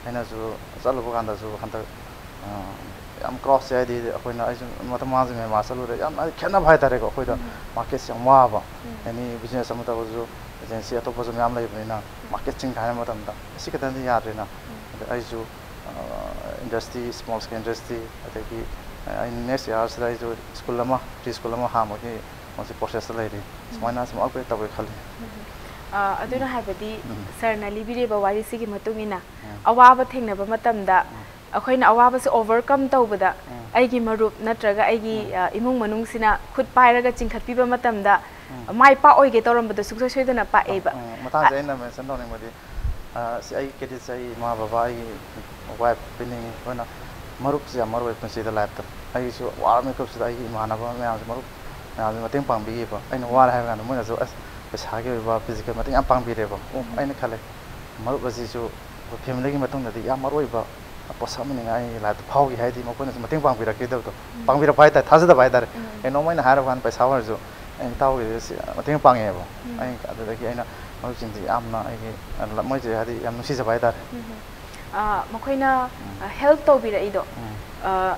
ꯑꯩꯅꯁꯨ ꯆꯠꯂꯨꯕ ꯀꯥꯟꯗꯁꯨ ꯍꯟꯗꯛ, ꯑ, ꯌꯥꯝ ꯀ꯭ꯔꯥꯎꯗꯁꯦ, ꯍꯥꯏꯗꯤ ꯑꯩꯈꯣꯏꯅ, ꯑꯩꯁꯨ ꯃꯊꯪ ꯃꯥꯡꯁꯨ ꯃꯦꯟꯃꯥꯔ ꯆꯠꯂꯨꯔꯦ, ꯌꯥꯝ, ꯍꯥꯏꯗꯤ ꯈꯦꯠꯅꯕ ꯍꯥꯏꯇꯥꯔꯦꯀꯣ꯫ ꯑꯩꯈꯣꯏꯗ ꯎꯝ꯫ ꯃꯥꯔꯀꯦꯠꯁꯦ ꯌꯥꯝ ꯋꯥꯕ꯫ ꯎꯝ꯫ ꯑꯦꯅꯤ ꯕꯤꯖꯤꯅꯦꯁ ꯑꯃ ꯇꯧꯔꯁꯨ ꯑꯦꯖꯦꯟꯁꯤ ꯑꯇꯣꯞꯄꯁꯨ ꯃꯌꯥꯝ ꯂꯩꯕꯅꯤꯅ ꯎꯝ꯫ ꯃꯥꯔꯀꯦꯠꯁꯤꯡ ꯍꯥꯏꯕ ꯃꯇꯝꯗ ꯁꯤ ꯈꯛꯇꯅꯗꯤ ꯌꯥꯗ꯭ꯔꯦꯅ꯫ ꯎꯝ꯫ ꯑꯗ ꯑꯩꯁꯨ, ꯑ, ꯏꯟꯗꯁꯇ꯭ꯔꯤ, ꯁ꯭ꯃꯣꯜ ꯁ꯭ꯀꯦꯜ ꯏꯟꯗꯁꯇ꯭ꯔꯤ, ꯑꯗꯒꯤ, ꯑ, ꯑꯩ ꯅꯦꯛꯁ ꯏꯌꯥꯔꯁꯤꯗ ꯑꯩꯁꯨ ꯁ꯭ꯀꯨꯜ ꯑꯃ, ꯄ꯭ꯔꯤ ꯁ꯭ꯀꯨꯜ ꯑꯃ ꯍꯥꯡꯕꯒꯤ ꯍꯧꯖꯤꯛ ꯄ꯭ꯔꯣꯁꯦꯁꯇ ꯂꯩꯔꯤ꯫ ꯎꯝ꯫ ꯁꯨꯃꯥꯏꯅ ꯁꯨꯝ ꯑꯞꯒ꯭ꯔꯦꯗ ꯇꯧꯒꯦ ꯈꯜꯂꯤ꯫ ꯎꯝ꯫ ꯑ, ꯑꯗꯨꯅ ꯎꯝ꯫ ꯍꯥꯏꯕꯗꯤ ꯎꯝ꯫ ꯁꯥꯔꯅ ꯂꯤꯕꯤꯔꯤꯕ ꯋꯥꯔꯤꯁꯤꯒꯤ ꯃꯇꯨꯡ ꯏꯟꯅ ꯎꯝ꯫ ꯑꯋꯥꯕ ꯊꯦꯡꯅꯕ ꯃꯇꯝꯗ ꯎꯝ꯫ ꯑꯩꯈꯣꯏꯅ ꯑꯋꯥꯕꯁꯤ ꯑꯣꯚꯔꯀꯝ ꯇꯧꯕꯗ ꯎꯝ꯫ ꯑꯩꯒꯤ ꯃꯔꯨꯞ ꯅꯠꯇ꯭ꯔꯒ ꯑꯩꯒꯤ, ꯎꯝ꯫ ꯑ, ꯏꯃꯨꯡ ꯃꯅꯨꯡꯁꯤꯅ ꯈꯨꯠ ꯄꯥꯏꯔꯒ ꯆꯤꯡꯈꯠꯄꯤꯕ ꯃꯇꯝꯗ ꯎꯝ꯫ ꯃꯥꯏ ꯄꯥꯛꯑꯣꯏꯒꯦ ꯇꯧꯔꯝꯕꯗꯣ ꯁꯨꯡꯁꯣꯏ ꯁꯣꯏꯗꯅ ꯄꯥꯛꯑꯦꯕ꯫ ꯎꯝ, ꯃꯇꯥꯡꯁꯦ ꯑ, ꯑꯩꯅ ꯃꯦꯟꯁꯟ ꯇꯧꯅꯤꯡꯕꯗꯤ, ꯑ, ꯁꯤ ꯑꯩꯒꯤ ꯀ꯭ꯔꯦꯗꯤꯠꯁꯦ ꯑꯩ ꯏꯃꯥ ꯕꯕꯥ, ꯑꯩꯒꯤ ꯋꯥꯏꯐ ꯄꯤꯅꯤꯡꯉꯤ꯫ ꯑꯩꯈꯣꯏꯅ ꯃꯔꯨꯞꯁꯦ ꯌꯥꯝ ꯃꯔꯨ ꯑꯣꯏ ꯄꯨꯟꯁꯤꯗ, ꯂꯥꯏꯐꯇ꯫ ꯑꯩꯒꯤꯁꯨ ꯋꯥꯔ ꯃꯤꯀꯨꯞꯁꯤꯗ ꯑꯩꯒꯤ ꯏꯃꯥꯟꯅꯕ ꯃꯌꯥꯝꯁꯦ, ꯃꯔꯨꯞ ꯃꯌꯥꯝꯁꯦ ꯃꯇꯦꯡ ꯄꯥꯡꯕꯤꯈꯤꯕ꯫ ꯑꯩꯅ ꯋꯥꯔꯦ ꯍꯥꯏꯕ ꯀꯥꯟꯗ ꯃꯣꯏꯅꯁꯨ, "ꯑꯁ, ꯄꯩꯁꯥꯒꯤ ꯑꯣꯏꯕ, ꯐꯤꯖꯤꯀꯦꯜ ꯃꯇꯦꯡ ꯌꯥꯝ ꯄꯥꯡꯕꯤꯔꯦꯕ꯫ ꯑꯣ, ꯎꯝ꯫ ꯑꯩꯅ ꯈꯜꯂꯦ, ꯃꯔꯨꯞ ꯑꯁꯤꯁꯨ ꯑꯩꯈꯣꯏ ꯐꯦꯃꯤꯂꯤꯒꯤ ꯃꯇꯨꯡꯗꯗꯤ ꯌꯥꯝ ꯃꯔꯨ ꯑꯣꯏꯕ ꯄꯣꯠꯁꯛ ꯑꯃꯅꯤꯅ ꯑꯩꯒꯤ ꯂꯥꯏꯐꯇ ꯐꯥꯎꯈꯤ꯫ ꯍꯥꯏꯗꯤ ꯃꯈꯣꯏꯅꯁꯨ ꯃꯇꯦꯡ ꯄꯥꯡꯕꯤꯔꯛꯈꯤꯗꯕꯗꯣ, ꯎꯝ꯫ ꯄꯥꯡꯕꯤꯔꯛꯄ ꯍꯥꯏꯇꯥꯔꯦ, ꯊꯥꯖꯗꯕ ꯍꯥꯏꯇꯥꯔꯦ꯫ ꯎꯝ꯫ ꯀꯩꯅꯣꯝꯃ ꯑꯩꯅ ꯍꯥꯏꯔꯕ ꯀꯥꯟꯗ ꯄꯩꯁꯥ ꯑꯣꯏꯔꯁꯨ, "ꯑꯦ, ꯏꯇꯥꯎꯒꯤꯗꯤ ꯁꯤ ꯃꯇꯦꯡ ꯄꯥꯡꯉꯛꯑꯦꯕ"꯫ ꯎꯝ꯫ ꯑꯩ ꯑꯗꯨꯗꯒꯤ ꯑꯩꯅ ꯃꯔꯨꯞꯁꯤꯡꯁꯤ ꯌꯥꯝꯅ ꯑꯩꯒꯤ, ꯃꯣꯏꯁꯦ ꯍꯥꯏꯗꯤ ꯌꯥꯝ ꯅꯨꯡꯁꯤꯖꯕ ꯍꯥꯏꯇꯥꯔꯦ꯫ ꯎꯝ꯫ ꯑ, ꯃꯈꯣꯏꯅ, ꯎꯝ꯫ ꯑ, ꯍꯦꯜꯞ ꯇꯧꯕꯤꯔꯛꯏꯗꯣ, ꯎꯝ꯫ ꯑ,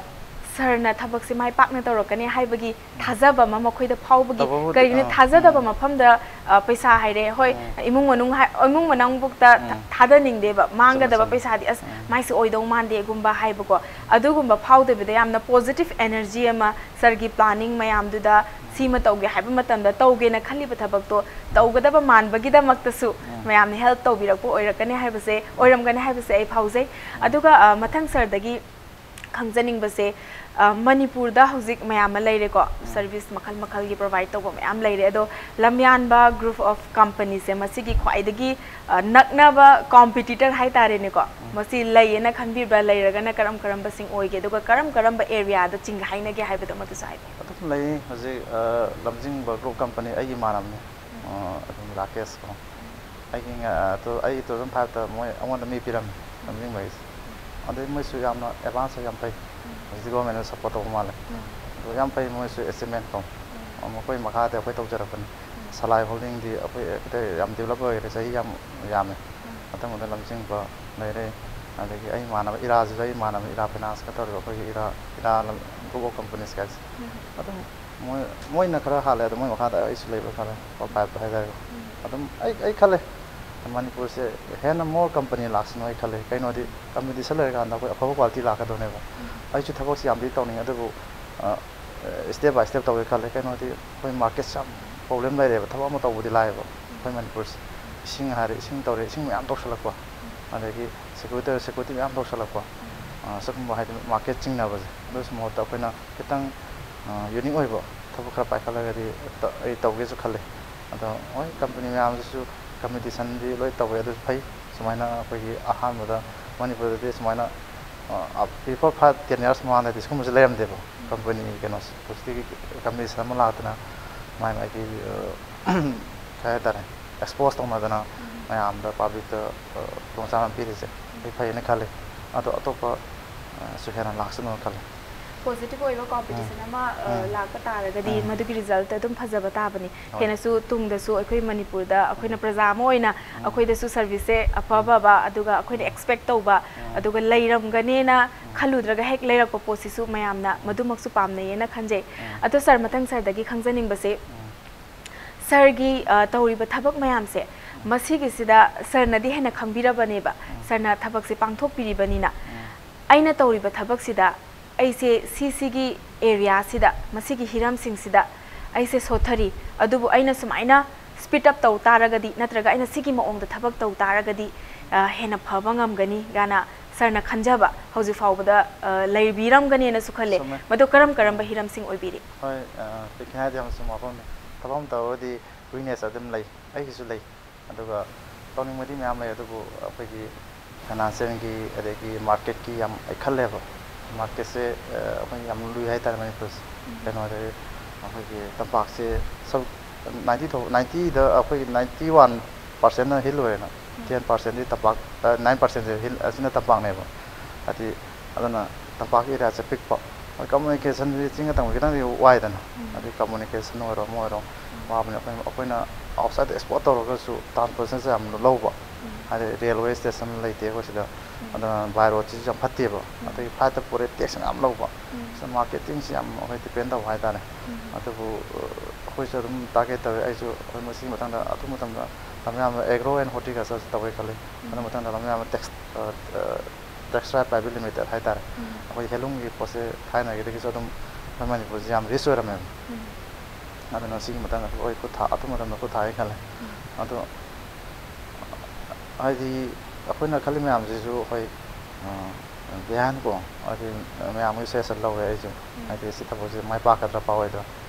ꯁꯔꯅ ꯊꯕꯛꯁꯦ ꯃꯥꯏ ꯄꯥꯛꯅ ꯇꯧꯔꯛꯀꯅꯤ ꯍꯥꯏꯕꯒꯤ ꯊꯥꯖꯕ ꯑꯃ ꯃꯈꯣꯏꯗ ꯐꯥꯎꯕꯒꯤ, ꯇꯧꯕꯕꯨꯗꯤ, ꯀꯔꯤꯒꯤꯅꯣ ꯑꯥ, ꯊꯥꯖꯗꯕ ꯎꯝ꯫ ꯃꯐꯝꯗ, ꯑ, ꯄꯩꯁꯥ ꯍꯥꯏꯔꯦ, ꯍꯣꯏ, ꯎꯝ꯫ ꯏꯃꯨꯡ ꯃꯅꯨꯡ ꯍꯥꯏ-, ꯏꯃꯨꯡ ꯃꯅꯨꯡꯕꯨꯛꯇ ꯊ-, ꯎꯝ꯫ ꯊꯥꯗꯅꯤꯡꯗꯦꯕ, ꯆꯨꯝꯃꯦ, ꯃꯥꯡꯒꯗꯕ ꯆꯨꯝꯃꯦ꯫ ꯄꯩꯁꯥꯗꯤ, "ꯑꯁ, ꯎꯝ꯫ ꯃꯥꯏꯁꯦ ꯑꯣꯏꯗꯧ ꯃꯥꯟꯗꯦꯒꯨꯝꯕ" ꯍꯥꯏꯕꯀꯣ, ꯑꯗꯨꯒꯨꯝꯕ ꯐꯥꯎꯗꯕꯤꯗ ꯌꯥꯝꯅ ꯄꯣꯖꯤꯇꯤꯚ ꯑꯦꯅꯔꯖꯤ ꯑꯃ, ꯁꯔꯒꯤ ꯄ꯭ꯂꯥꯅꯤꯡ ꯃꯌꯥꯝꯗꯨꯗ ꯁꯤꯃ ꯇꯧꯒꯦ ꯍꯥꯏꯕ ꯃꯇꯝꯗ ꯇꯧꯒꯦꯅ ꯈꯜꯂꯤꯕ ꯊꯕꯛꯇꯣ ꯇꯧꯒꯗꯕ ꯃꯥꯟꯕꯒꯤꯗꯃꯛꯇꯁꯨ ꯎꯝ꯫ ꯃꯌꯥꯝꯅ ꯍꯦꯜꯞ ꯇꯧꯕꯤꯔꯛꯄ ꯑꯣꯏꯔꯛꯀꯅꯤ ꯍꯥꯏꯕꯁꯦ, ꯑꯣꯏꯔꯝꯒꯅꯤ ꯍꯥꯏꯕꯁꯦ ꯑꯩ ꯐꯥꯎꯖꯩ꯫ ꯎꯝ꯫ ꯑꯗꯨꯒ, ꯑ, ꯃꯊꯪ ꯁꯔꯗꯒꯤ ꯈꯪꯖꯅꯤꯡꯕꯁꯦ, ꯑ, ꯃꯅꯤꯄꯨꯔꯗ ꯍꯧꯖꯤꯛ ꯃꯌꯥꯝ ꯑꯃ ꯂꯩꯔꯦꯀꯣ, ꯎꯝ꯫ ꯁꯔꯚꯤꯁ ꯃꯈꯜ ꯃꯈꯜꯒꯤ ꯄ꯭ꯔꯣꯚꯥꯏꯗ ꯇꯧꯕ ꯃꯌꯥꯝ ꯂꯩꯔꯦ꯫ ꯑꯗꯣ ꯂꯝꯌꯥꯟꯕ ꯒ꯭ꯔꯨꯞ ꯑꯣꯐ ꯀꯝꯄꯅꯤꯁꯦ ꯃꯁꯤꯒꯤ ꯈ꯭ꯋꯥꯏꯗꯒꯤ, ꯑ, ꯅꯛꯅꯕ ꯀꯣꯝꯄꯤꯇꯤꯇꯔ ꯍꯥꯏꯇꯥꯔꯦꯅꯦꯀꯣ, ꯎꯝ꯫ ꯃꯁꯤ ꯂꯩꯌꯦꯅ ꯈꯟꯕꯤꯕ꯭ꯔꯥ? ꯂꯩꯔꯒꯅ ꯀꯔꯝ ꯀꯔꯝꯕꯁꯤꯡ ꯑꯣꯏꯒꯦ? ꯑꯗꯨꯒ ꯀꯔꯝ ꯀꯔꯝꯕ ꯑꯦꯔꯤꯌꯥꯗ ꯆꯤꯡꯒ ꯍꯥꯏꯅꯒꯦ ꯍꯥꯏꯕꯗꯣ ꯃꯗꯨꯁꯨ ꯍꯥꯏꯕꯤꯌꯨ꯫ ꯑꯗꯨꯝ ꯂꯩ ꯍꯧꯖꯤꯛ, ꯑ, ꯂꯝꯖꯤꯡꯕ ꯒ꯭ꯔꯨꯞ ꯀꯝꯄꯅꯤ ꯑꯩꯒꯤ ꯏꯃꯥꯟꯅꯕꯅꯤ꯫ ꯎꯝ꯫ ꯑ, ꯑꯗꯨꯝ ꯔꯥꯀꯦꯁ ꯀꯣ꯫ ꯎꯝ꯫ ꯑꯩꯒꯤ ꯉ-, ꯑ, ꯇꯨ-, ꯑꯩꯒꯤ two thousand five ꯇ ꯃꯣꯏ ꯑꯩꯉꯣꯟꯗ ꯃꯤ ꯄꯤꯔꯝꯃꯤ, ꯎꯝ꯫ ꯂꯝꯖꯤꯡꯕ ꯑꯩꯁꯦ꯫ ꯎꯝ꯫ ꯑꯗꯩ ꯃꯣꯏꯁꯨ ꯌꯥꯝꯅ ꯑꯦꯗꯚꯥꯟꯁ ꯌꯥꯝ ꯐꯩ꯫ ꯎꯝ꯫ ꯍꯧꯖꯤꯛꯇꯤ ꯒꯣꯔꯃꯦꯟꯅ ꯁꯄꯣꯔꯠ ꯇꯧꯕ ꯃꯥꯜꯂꯦ꯫ ꯎꯝ꯫ ꯑꯗꯣ ꯌꯥꯝ ꯐꯩ ꯃꯣꯏꯁꯨ ꯑꯦꯆꯤꯞꯃꯦꯟ ꯀꯣ꯫ ꯎꯝ꯫ ꯑ, ꯃꯈꯣꯏ ꯃꯈꯥꯗ ꯑꯩꯈꯣꯏ ꯇꯧꯖꯔꯛꯄꯅꯤ꯫ ꯎꯝ꯫ ꯁꯂꯥꯏ ꯍꯣꯜꯗꯤꯡꯗꯤ ꯑꯩꯈꯣꯏ ꯈꯤꯇ ꯌꯥꯝ ꯗꯤꯕꯂꯞ ꯑꯣꯏꯈ꯭ꯔꯦ, ꯆꯍꯤ ꯌꯥꯝ ꯌꯥꯝꯃꯦ꯫ ꯎꯝ꯫ ꯃꯊꯪ ꯃꯊꯪ ꯂꯝꯖꯤꯡꯕ ꯂꯩꯔꯦ꯫ ꯑꯗꯒꯤ ꯑꯩ ꯏꯃꯥꯟꯅꯕ ꯏꯔꯥꯁꯤꯁꯨ, ꯑꯩ ꯏꯃꯥꯟꯅꯕ ꯏꯔꯥ ꯐꯥꯏꯅꯥꯟꯁꯀ ꯇꯧꯔꯤꯕ ꯑꯩꯈꯣꯏꯒꯤ ꯏꯔꯥ, ꯏꯔꯥ ꯂꯝ-, ꯒ꯭ꯔꯨꯞ ꯑꯣꯐ ꯀꯝꯄꯅꯤꯁ ꯀꯥꯏꯁꯦ꯫ ꯎꯝ꯫ ꯑꯗꯨꯝ ꯃꯣꯏ, ꯃꯣꯏꯅ ꯈꯔ ꯍꯥꯜꯂꯦ, ꯑꯗꯣ ꯃꯣꯏ ꯃꯈꯥꯗ ꯑꯩꯁꯨ ꯂꯩꯕ ꯈꯔ ꯐꯥꯏꯚꯇ ꯍꯥꯏꯇꯥꯔꯦꯀꯣ꯫ ꯎꯝ꯫ ꯑꯗꯨꯝ ꯑꯩ, ꯑꯩ ꯈꯜꯂꯦ ꯃꯅꯤꯄꯨꯔꯁꯦ ꯍꯦꯟꯅ ꯃꯣꯔ ꯀꯝꯄꯅꯤ ꯂꯥꯛꯁꯅꯨ ꯑꯩ ꯈꯜꯂꯦ꯫ ꯀꯩꯅꯣꯗꯤ ꯀꯝꯄꯤꯇꯤꯁꯟ ꯂꯩꯔꯀꯥꯟꯗ ꯑꯩꯈꯣꯏ ꯑꯐꯕ ꯀ꯭ꯋꯥꯂꯤꯇꯤ ꯂꯥꯛꯀꯗꯧꯅꯦꯕ꯫ ꯎꯝ꯫ ꯑꯩꯁꯨ ꯊꯕꯛꯁꯤ ꯌꯥꯝꯗꯤ ꯇꯧꯅꯤꯡꯉꯦ, ꯑꯗꯨꯕꯨ, ꯑ, step by step ꯇꯧꯒꯦ ꯈꯜꯂꯦ꯫ ꯀꯩꯅꯣꯗꯤ ꯑꯩꯈꯣꯏ ꯃꯥꯔꯀꯦꯠꯁꯦ ꯌꯥꯝ ꯄ꯭ꯔꯣꯕ꯭ꯂꯦꯝ ꯂꯩꯔꯦꯕ, ꯊꯕꯛ ꯑꯃ ꯇꯧꯕꯗꯤ ꯂꯥꯏꯌꯦꯕ ꯑꯩꯈꯣꯏ ꯃꯅꯤꯄꯨꯔꯁꯦ꯫ ꯏꯁꯤꯡ ꯍꯥꯏꯔꯦ, ꯏꯁꯤꯡ ꯇꯧꯔꯦ, ꯏꯁꯤꯡ ꯃꯌꯥꯝ ꯇꯧꯁꯜꯂꯛꯄ, ꯑꯗꯒꯤ ꯁꯦꯀ꯭ꯌꯨꯔꯤꯇꯤ, ꯁꯦꯀ꯭ꯌꯨꯔꯤꯇꯤ ꯃꯌꯥꯝ ꯇꯧꯁꯜꯂꯛꯄ, ꯑ, ꯁꯤꯒꯨꯝꯕ ꯍꯥꯏꯗꯤ ꯃꯥꯔꯀꯦꯠ ꯆꯤꯡꯅꯕꯁꯦ, ꯑꯗꯨꯁꯨ ꯃꯍꯨꯠꯇ ꯑꯩꯈꯣꯏꯅ ꯈꯤꯇꯪ, ꯑ, ꯌꯨꯅꯤꯛ ꯑꯣꯏꯕ ꯊꯕꯛ ꯈꯔ ꯄꯥꯏꯈꯠꯂꯒꯗꯤ ꯇ-, ꯑꯩ ꯇꯧꯒꯦꯁꯨ ꯈꯜꯂꯤ꯫ ꯑꯗꯣ ꯍꯣꯏ, ꯀꯝꯄꯅꯤ ꯃꯌꯥꯝꯁꯤꯁꯨ ꯀꯝꯄꯤꯇꯤꯁꯟꯗꯤ ꯂꯣꯏ ꯇꯧꯋꯦ, ꯑꯗꯨꯁꯨ ꯐꯩ꯫ ꯁꯨꯃꯥꯏꯅ ꯑꯩꯈꯣꯏꯒꯤ ꯑꯍꯥꯟꯕꯗ ꯃꯅꯤꯄꯨꯔꯗꯗꯤ ꯁꯨꯃꯥꯏꯅ, ꯑ, before five, ten years ꯃꯃꯥꯡꯗꯗꯤ ꯁꯤꯒꯨꯝꯕꯁꯦ ꯂꯩꯔꯝꯗꯦꯕ꯫ ꯀꯝꯄꯅꯤ ꯀꯩꯅꯣꯁꯦ, ꯍꯧꯖꯤꯛꯇꯤ ꯀꯝꯄꯤꯇꯤꯁꯟ ꯑꯃ ꯂꯥꯛꯇꯅ ꯃꯥꯏ ꯃꯥꯏꯒꯤ, ꯑ, ꯍꯥꯏꯇꯥꯔꯦ, ꯑꯦꯛꯁꯄꯣꯖ ꯇꯧꯅꯗꯅ ꯃꯌꯥꯝꯗ, ꯄꯕ꯭ꯂꯤꯛꯇ ꯈꯨꯗꯣꯡꯆꯥꯕ ꯑꯃ ꯄꯤꯔꯤꯁꯦ ꯑꯩ ꯐꯩꯌꯦꯅ ꯈꯜꯂꯤ꯫ ꯑꯗꯣ ꯑꯇꯣꯞꯄ ꯁꯨ ꯍꯦꯟꯅ ꯂꯥꯛꯁꯅꯨ ꯈꯜꯂꯤ꯫ ꯄꯣꯖꯤꯇꯤꯚ ꯑꯣꯏꯕ ꯀꯣꯝꯄꯤꯇꯤꯁꯟ ꯑꯃ ꯂꯥꯛꯄ ꯇꯥꯔꯒꯗꯤ ꯃꯗꯨꯒꯤ ꯔꯤꯖꯜꯠ ꯑꯗꯨꯝ ꯐꯖꯕ ꯇꯥꯕꯅꯤ꯫ ꯍꯦꯟꯅꯁꯨ ꯇꯨꯡꯗꯁꯨ ꯑꯩꯈꯣꯏ ꯃꯅꯤꯄꯨꯔꯗ ꯑꯩꯈꯣꯏꯅ ꯄ꯭ꯔꯖꯥ ꯑꯃ ꯑꯣꯏꯅ ꯑꯩꯈꯣꯏꯗꯁꯨ ꯁꯔꯚꯤꯁꯁꯦ ꯑꯐ ꯑꯐꯕ, ꯑꯗꯨꯒ ꯑꯩꯈꯣꯏꯅ ꯑꯦꯛꯁꯄꯦꯛ ꯇꯧꯕ, ꯑꯗꯨꯒ ꯂꯩꯔꯝꯒꯅꯦꯅ ꯈꯜꯂꯨꯗ꯭ꯔꯒ ꯍꯦꯛ ꯂꯩꯔꯛꯄ ꯄꯣꯠꯁꯤꯁꯨ ꯃꯌꯥꯝꯅ ꯃꯗꯨꯃꯛꯁꯨ ꯄꯥꯝꯅꯩꯌꯦꯅ ꯈꯟꯖꯩ꯫ ꯑꯗꯣ ꯁꯥꯔ, ꯃꯊꯪ ꯁꯥꯔꯗꯒꯤ ꯈꯪꯖꯅꯤꯡꯕꯁꯦ, ꯁꯥꯔꯒꯤ ꯇꯧꯔꯤꯕ ꯊꯕꯛ ꯃꯌꯥꯝꯁꯦ, ꯃꯁꯤꯒꯤꯁꯤꯗ ꯁꯥꯔꯅꯗꯤ ꯍꯦꯟꯅ ꯈꯪꯕꯤꯔꯕꯅꯦꯕ, ꯁꯥꯔꯅ ꯊꯕꯛꯁꯦ ꯄꯥꯡꯊꯣꯛꯄꯤꯔꯤꯕꯅꯤꯅ꯫ ꯑꯩꯅ ꯇꯧꯔꯤꯕ ꯊꯕꯛꯁꯤꯗ ꯑꯩꯁꯦ ꯁꯤꯁꯤꯒꯤ ꯑꯦꯔꯤꯌꯥꯁꯤꯗ, ꯃꯁꯤꯒꯤ ꯍꯤꯔꯝꯁꯤꯡꯁꯤꯗ ꯑꯩꯁꯦ ꯁꯣꯊꯔꯤ, ꯑꯗꯨꯕꯨ ꯑꯩꯅ ꯁꯨꯃꯥꯏꯅ ꯁ꯭ꯄꯤꯠ ꯑꯞ ꯇꯧ ꯇꯥꯔꯒꯗꯤ, ꯅꯠꯇ꯭ꯔꯒ ꯑꯩꯅ ꯁꯤꯒꯤ ꯃꯑꯣꯡꯗ ꯊꯕꯛ ꯇꯧ ꯇꯥꯔꯒꯗꯤ ꯍꯦꯟꯅ ꯐꯕ ꯉꯝꯒꯅꯤ ꯀꯥꯏꯅ ꯁꯥꯔꯅ ꯈꯟꯖꯕ ꯍꯧꯖꯤꯛ ꯐꯥꯎꯕꯗ ꯂꯩꯕꯤꯔꯝꯒꯅꯦꯅꯁꯨ ꯈꯜꯂꯦ꯫ ꯃꯗꯨ ꯀꯔꯝ ꯀꯔꯝꯕ ꯍꯤꯔꯝꯁꯤꯡ ꯑꯣꯏꯕꯤꯔꯤ? ꯍꯣꯏ, ꯄꯤꯛꯀꯤ ꯍꯥꯏꯗꯤ ꯌꯥꯝ ꯆꯨꯝꯕ ꯋꯥꯐꯝꯅꯤ꯫ ꯊꯕꯛ ꯑꯃ ꯇꯧꯔꯒꯗꯤ ꯋꯤꯛꯅꯦꯁ ꯑꯗꯨꯝ ꯂꯩ, ꯑꯩꯒꯤꯁꯨ ꯂꯩ꯫ ꯑꯗꯨꯒ ꯇꯧꯅꯤꯡꯕꯗꯤ ꯃꯌꯥꯝ ꯂꯩ, ꯑꯗꯨꯕꯨ ꯑꯩꯈꯣꯏꯒꯤ ꯐꯥꯏꯅꯥꯟꯁꯤꯌꯦꯜꯒꯤ ꯑꯗꯒꯤ ꯃꯥꯔꯀꯦꯠꯀꯤ ꯌꯥꯝ ꯑꯩ ꯈꯜꯂꯦꯕ꯫ ꯃꯥꯔꯀꯦꯠꯁꯦ ꯑꯩꯈꯣꯏ ꯌꯥꯝ ꯂꯨꯏ ꯍꯥꯏꯇꯥꯔꯦ ꯃꯅꯤꯄꯨꯔꯁꯦ꯫ ꯀꯩꯅꯣꯗ ꯑꯩꯈꯣꯏꯒꯤ ꯇꯝꯄꯥꯛꯁꯦ ꯁꯔꯨꯛ ꯅꯥꯏꯟꯇꯤ ꯊꯣꯛ ꯅꯥꯏꯟꯇꯤꯗ ꯑꯩꯈꯣꯏꯒꯤ ꯅꯥꯏꯟꯇꯤ ꯋꯥꯟ ꯄꯥꯔꯁꯦꯟꯅ ꯍꯤꯜ ꯑꯣꯏꯔꯦꯅ, ꯇꯦꯟ ꯄꯥꯔꯁꯦꯟꯗꯤ ꯇꯝꯄꯥꯛ, ꯅꯥꯏꯟ ꯄꯥꯔꯁꯦꯟꯁꯦ ꯍꯤꯜ ꯑꯁꯤꯅ ꯇꯝꯄꯥꯛꯅꯦꯕ꯫ ꯍꯥꯏꯗꯤ ꯑꯗꯨꯅ ꯇꯝꯄꯥꯛꯀꯤ ꯑꯦꯔꯤꯌꯥꯁꯦ ꯄꯤꯛꯄ, ꯍꯣꯏ, ꯀꯝꯃꯨꯅꯤꯀꯦꯁꯟꯁꯤ ꯆꯤꯡꯒ ꯇꯝꯒ ꯈꯤꯇꯪꯗꯤ ꯋꯥꯏꯗꯅ, ꯑꯗꯩ ꯀꯝꯃꯨꯅꯤꯀꯦꯁꯟ ꯑꯣꯏꯔꯣ ꯑꯃ ꯑꯣꯏꯔꯣ ꯋꯥꯕꯅꯤ꯫ ꯑꯩꯈꯣꯏ ꯑꯩꯈꯣꯏꯅ ꯑꯥꯎꯠꯁꯥꯏꯗ ꯑꯦꯛꯁꯄꯣꯔꯠ ꯇꯧꯔꯒꯁꯨ ꯇ꯭ꯔꯥꯟꯁꯄꯣꯔꯇꯦꯁꯟꯁꯦ ꯌꯥꯝ ꯂꯧꯕ, ꯍꯥꯏꯗꯤ ꯔꯦꯜꯋꯦ ꯁ꯭ꯇꯦꯁꯟ ꯂꯩꯇꯦ ꯑꯩꯈꯣꯏ ꯁꯤꯗ, ꯑꯗꯨꯅ ꯕꯥꯏ ꯔꯣꯗꯁꯤꯁꯨ ꯌꯥꯝ ꯐꯠꯇꯦꯕ, ꯑꯗꯒꯤ ꯐ꯭ꯂꯥꯏꯠꯇ ꯄꯨꯔꯦ ꯇꯦꯛꯁ ꯃꯌꯥꯝ ꯂꯧꯕ, ꯁꯤꯗ ꯃꯥꯔꯀꯦꯇꯤꯡꯁꯤ ꯌꯥꯝ ꯑꯩꯈꯣꯏ ꯗꯤꯄꯦꯟ ꯇꯧꯕ ꯍꯥꯏꯇꯥꯔꯦ꯫ ꯑꯗꯨꯕꯨ ꯑꯩꯈꯣꯏꯁꯨ ꯑꯗꯨꯝ ꯇꯥꯔꯒꯦꯠ ꯇꯧꯋꯦ꯫ ꯑꯩꯁꯨ ꯑꯩꯈꯣꯏ ꯃꯁꯤꯒꯤ ꯃꯊꯪꯗ ꯑꯊꯨꯕ ꯃꯇꯝꯗ ꯂꯝꯌꯥꯟꯕ ꯑꯦꯒ꯭ꯔꯣ ꯑꯦꯟ ꯍꯣꯔꯇꯤꯀꯜꯆꯔꯁꯤ ꯇꯧꯒꯦ ꯈꯜꯂꯤ꯫ ꯑꯗꯨ ꯃꯊꯪꯗ ꯂꯝꯌꯥꯟꯕ ꯇꯦꯛꯁ ꯇꯦꯛꯁꯇꯥꯏꯜ ꯄ꯭ꯔꯥꯏꯚꯦꯠ ꯂꯤꯃꯤꯇꯦꯠ ꯍꯥꯏꯇꯥꯔꯦ꯫ ꯑꯩꯈꯣꯏ ꯍꯦꯟꯂꯨꯝꯒꯤ ꯄꯣꯠꯁꯦ ꯊꯥꯏꯅꯒꯤꯗꯒꯤꯁꯨ ꯑꯗꯨꯝ ꯑꯩꯈꯣꯏ ꯃꯅꯤꯄꯨꯔꯁꯦ ꯌꯥꯝ ꯔꯤꯆ ꯑꯣꯏꯔꯝꯃꯦꯕ꯫ ꯑꯗꯨꯅ ꯁꯤꯒꯤ ꯃꯇꯥꯡꯗ ꯑꯩꯈꯣꯏ ꯈꯨꯠ ꯊꯥ ꯑꯊꯨꯕ ꯃꯇꯝꯗ ꯈꯨꯠ ꯊꯥꯒꯦ ꯈꯜꯂꯦ꯫ ꯑꯗꯣ ꯍꯥꯏꯗꯤ ꯑꯩꯈꯣꯏꯅ ꯈꯜꯂꯤ ꯃꯌꯥꯝꯁꯤꯁꯨ ꯑꯩꯈꯣꯏ ꯕꯤꯍꯥꯏꯟꯀꯣ, ꯍꯥꯏꯗꯤ ꯃꯌꯥꯝꯒꯤ ꯁꯖꯦꯁꯟ ꯂꯧꯔꯦ ꯑꯩꯁꯨ꯫ ꯍꯥꯏꯗꯤ ꯁꯤ ꯊꯕꯛꯁꯦ ꯃꯥꯏ ꯄꯥꯛꯀꯗ꯭ꯔꯥ ꯄꯥꯛꯑꯣꯏꯗ꯭ꯔꯥ,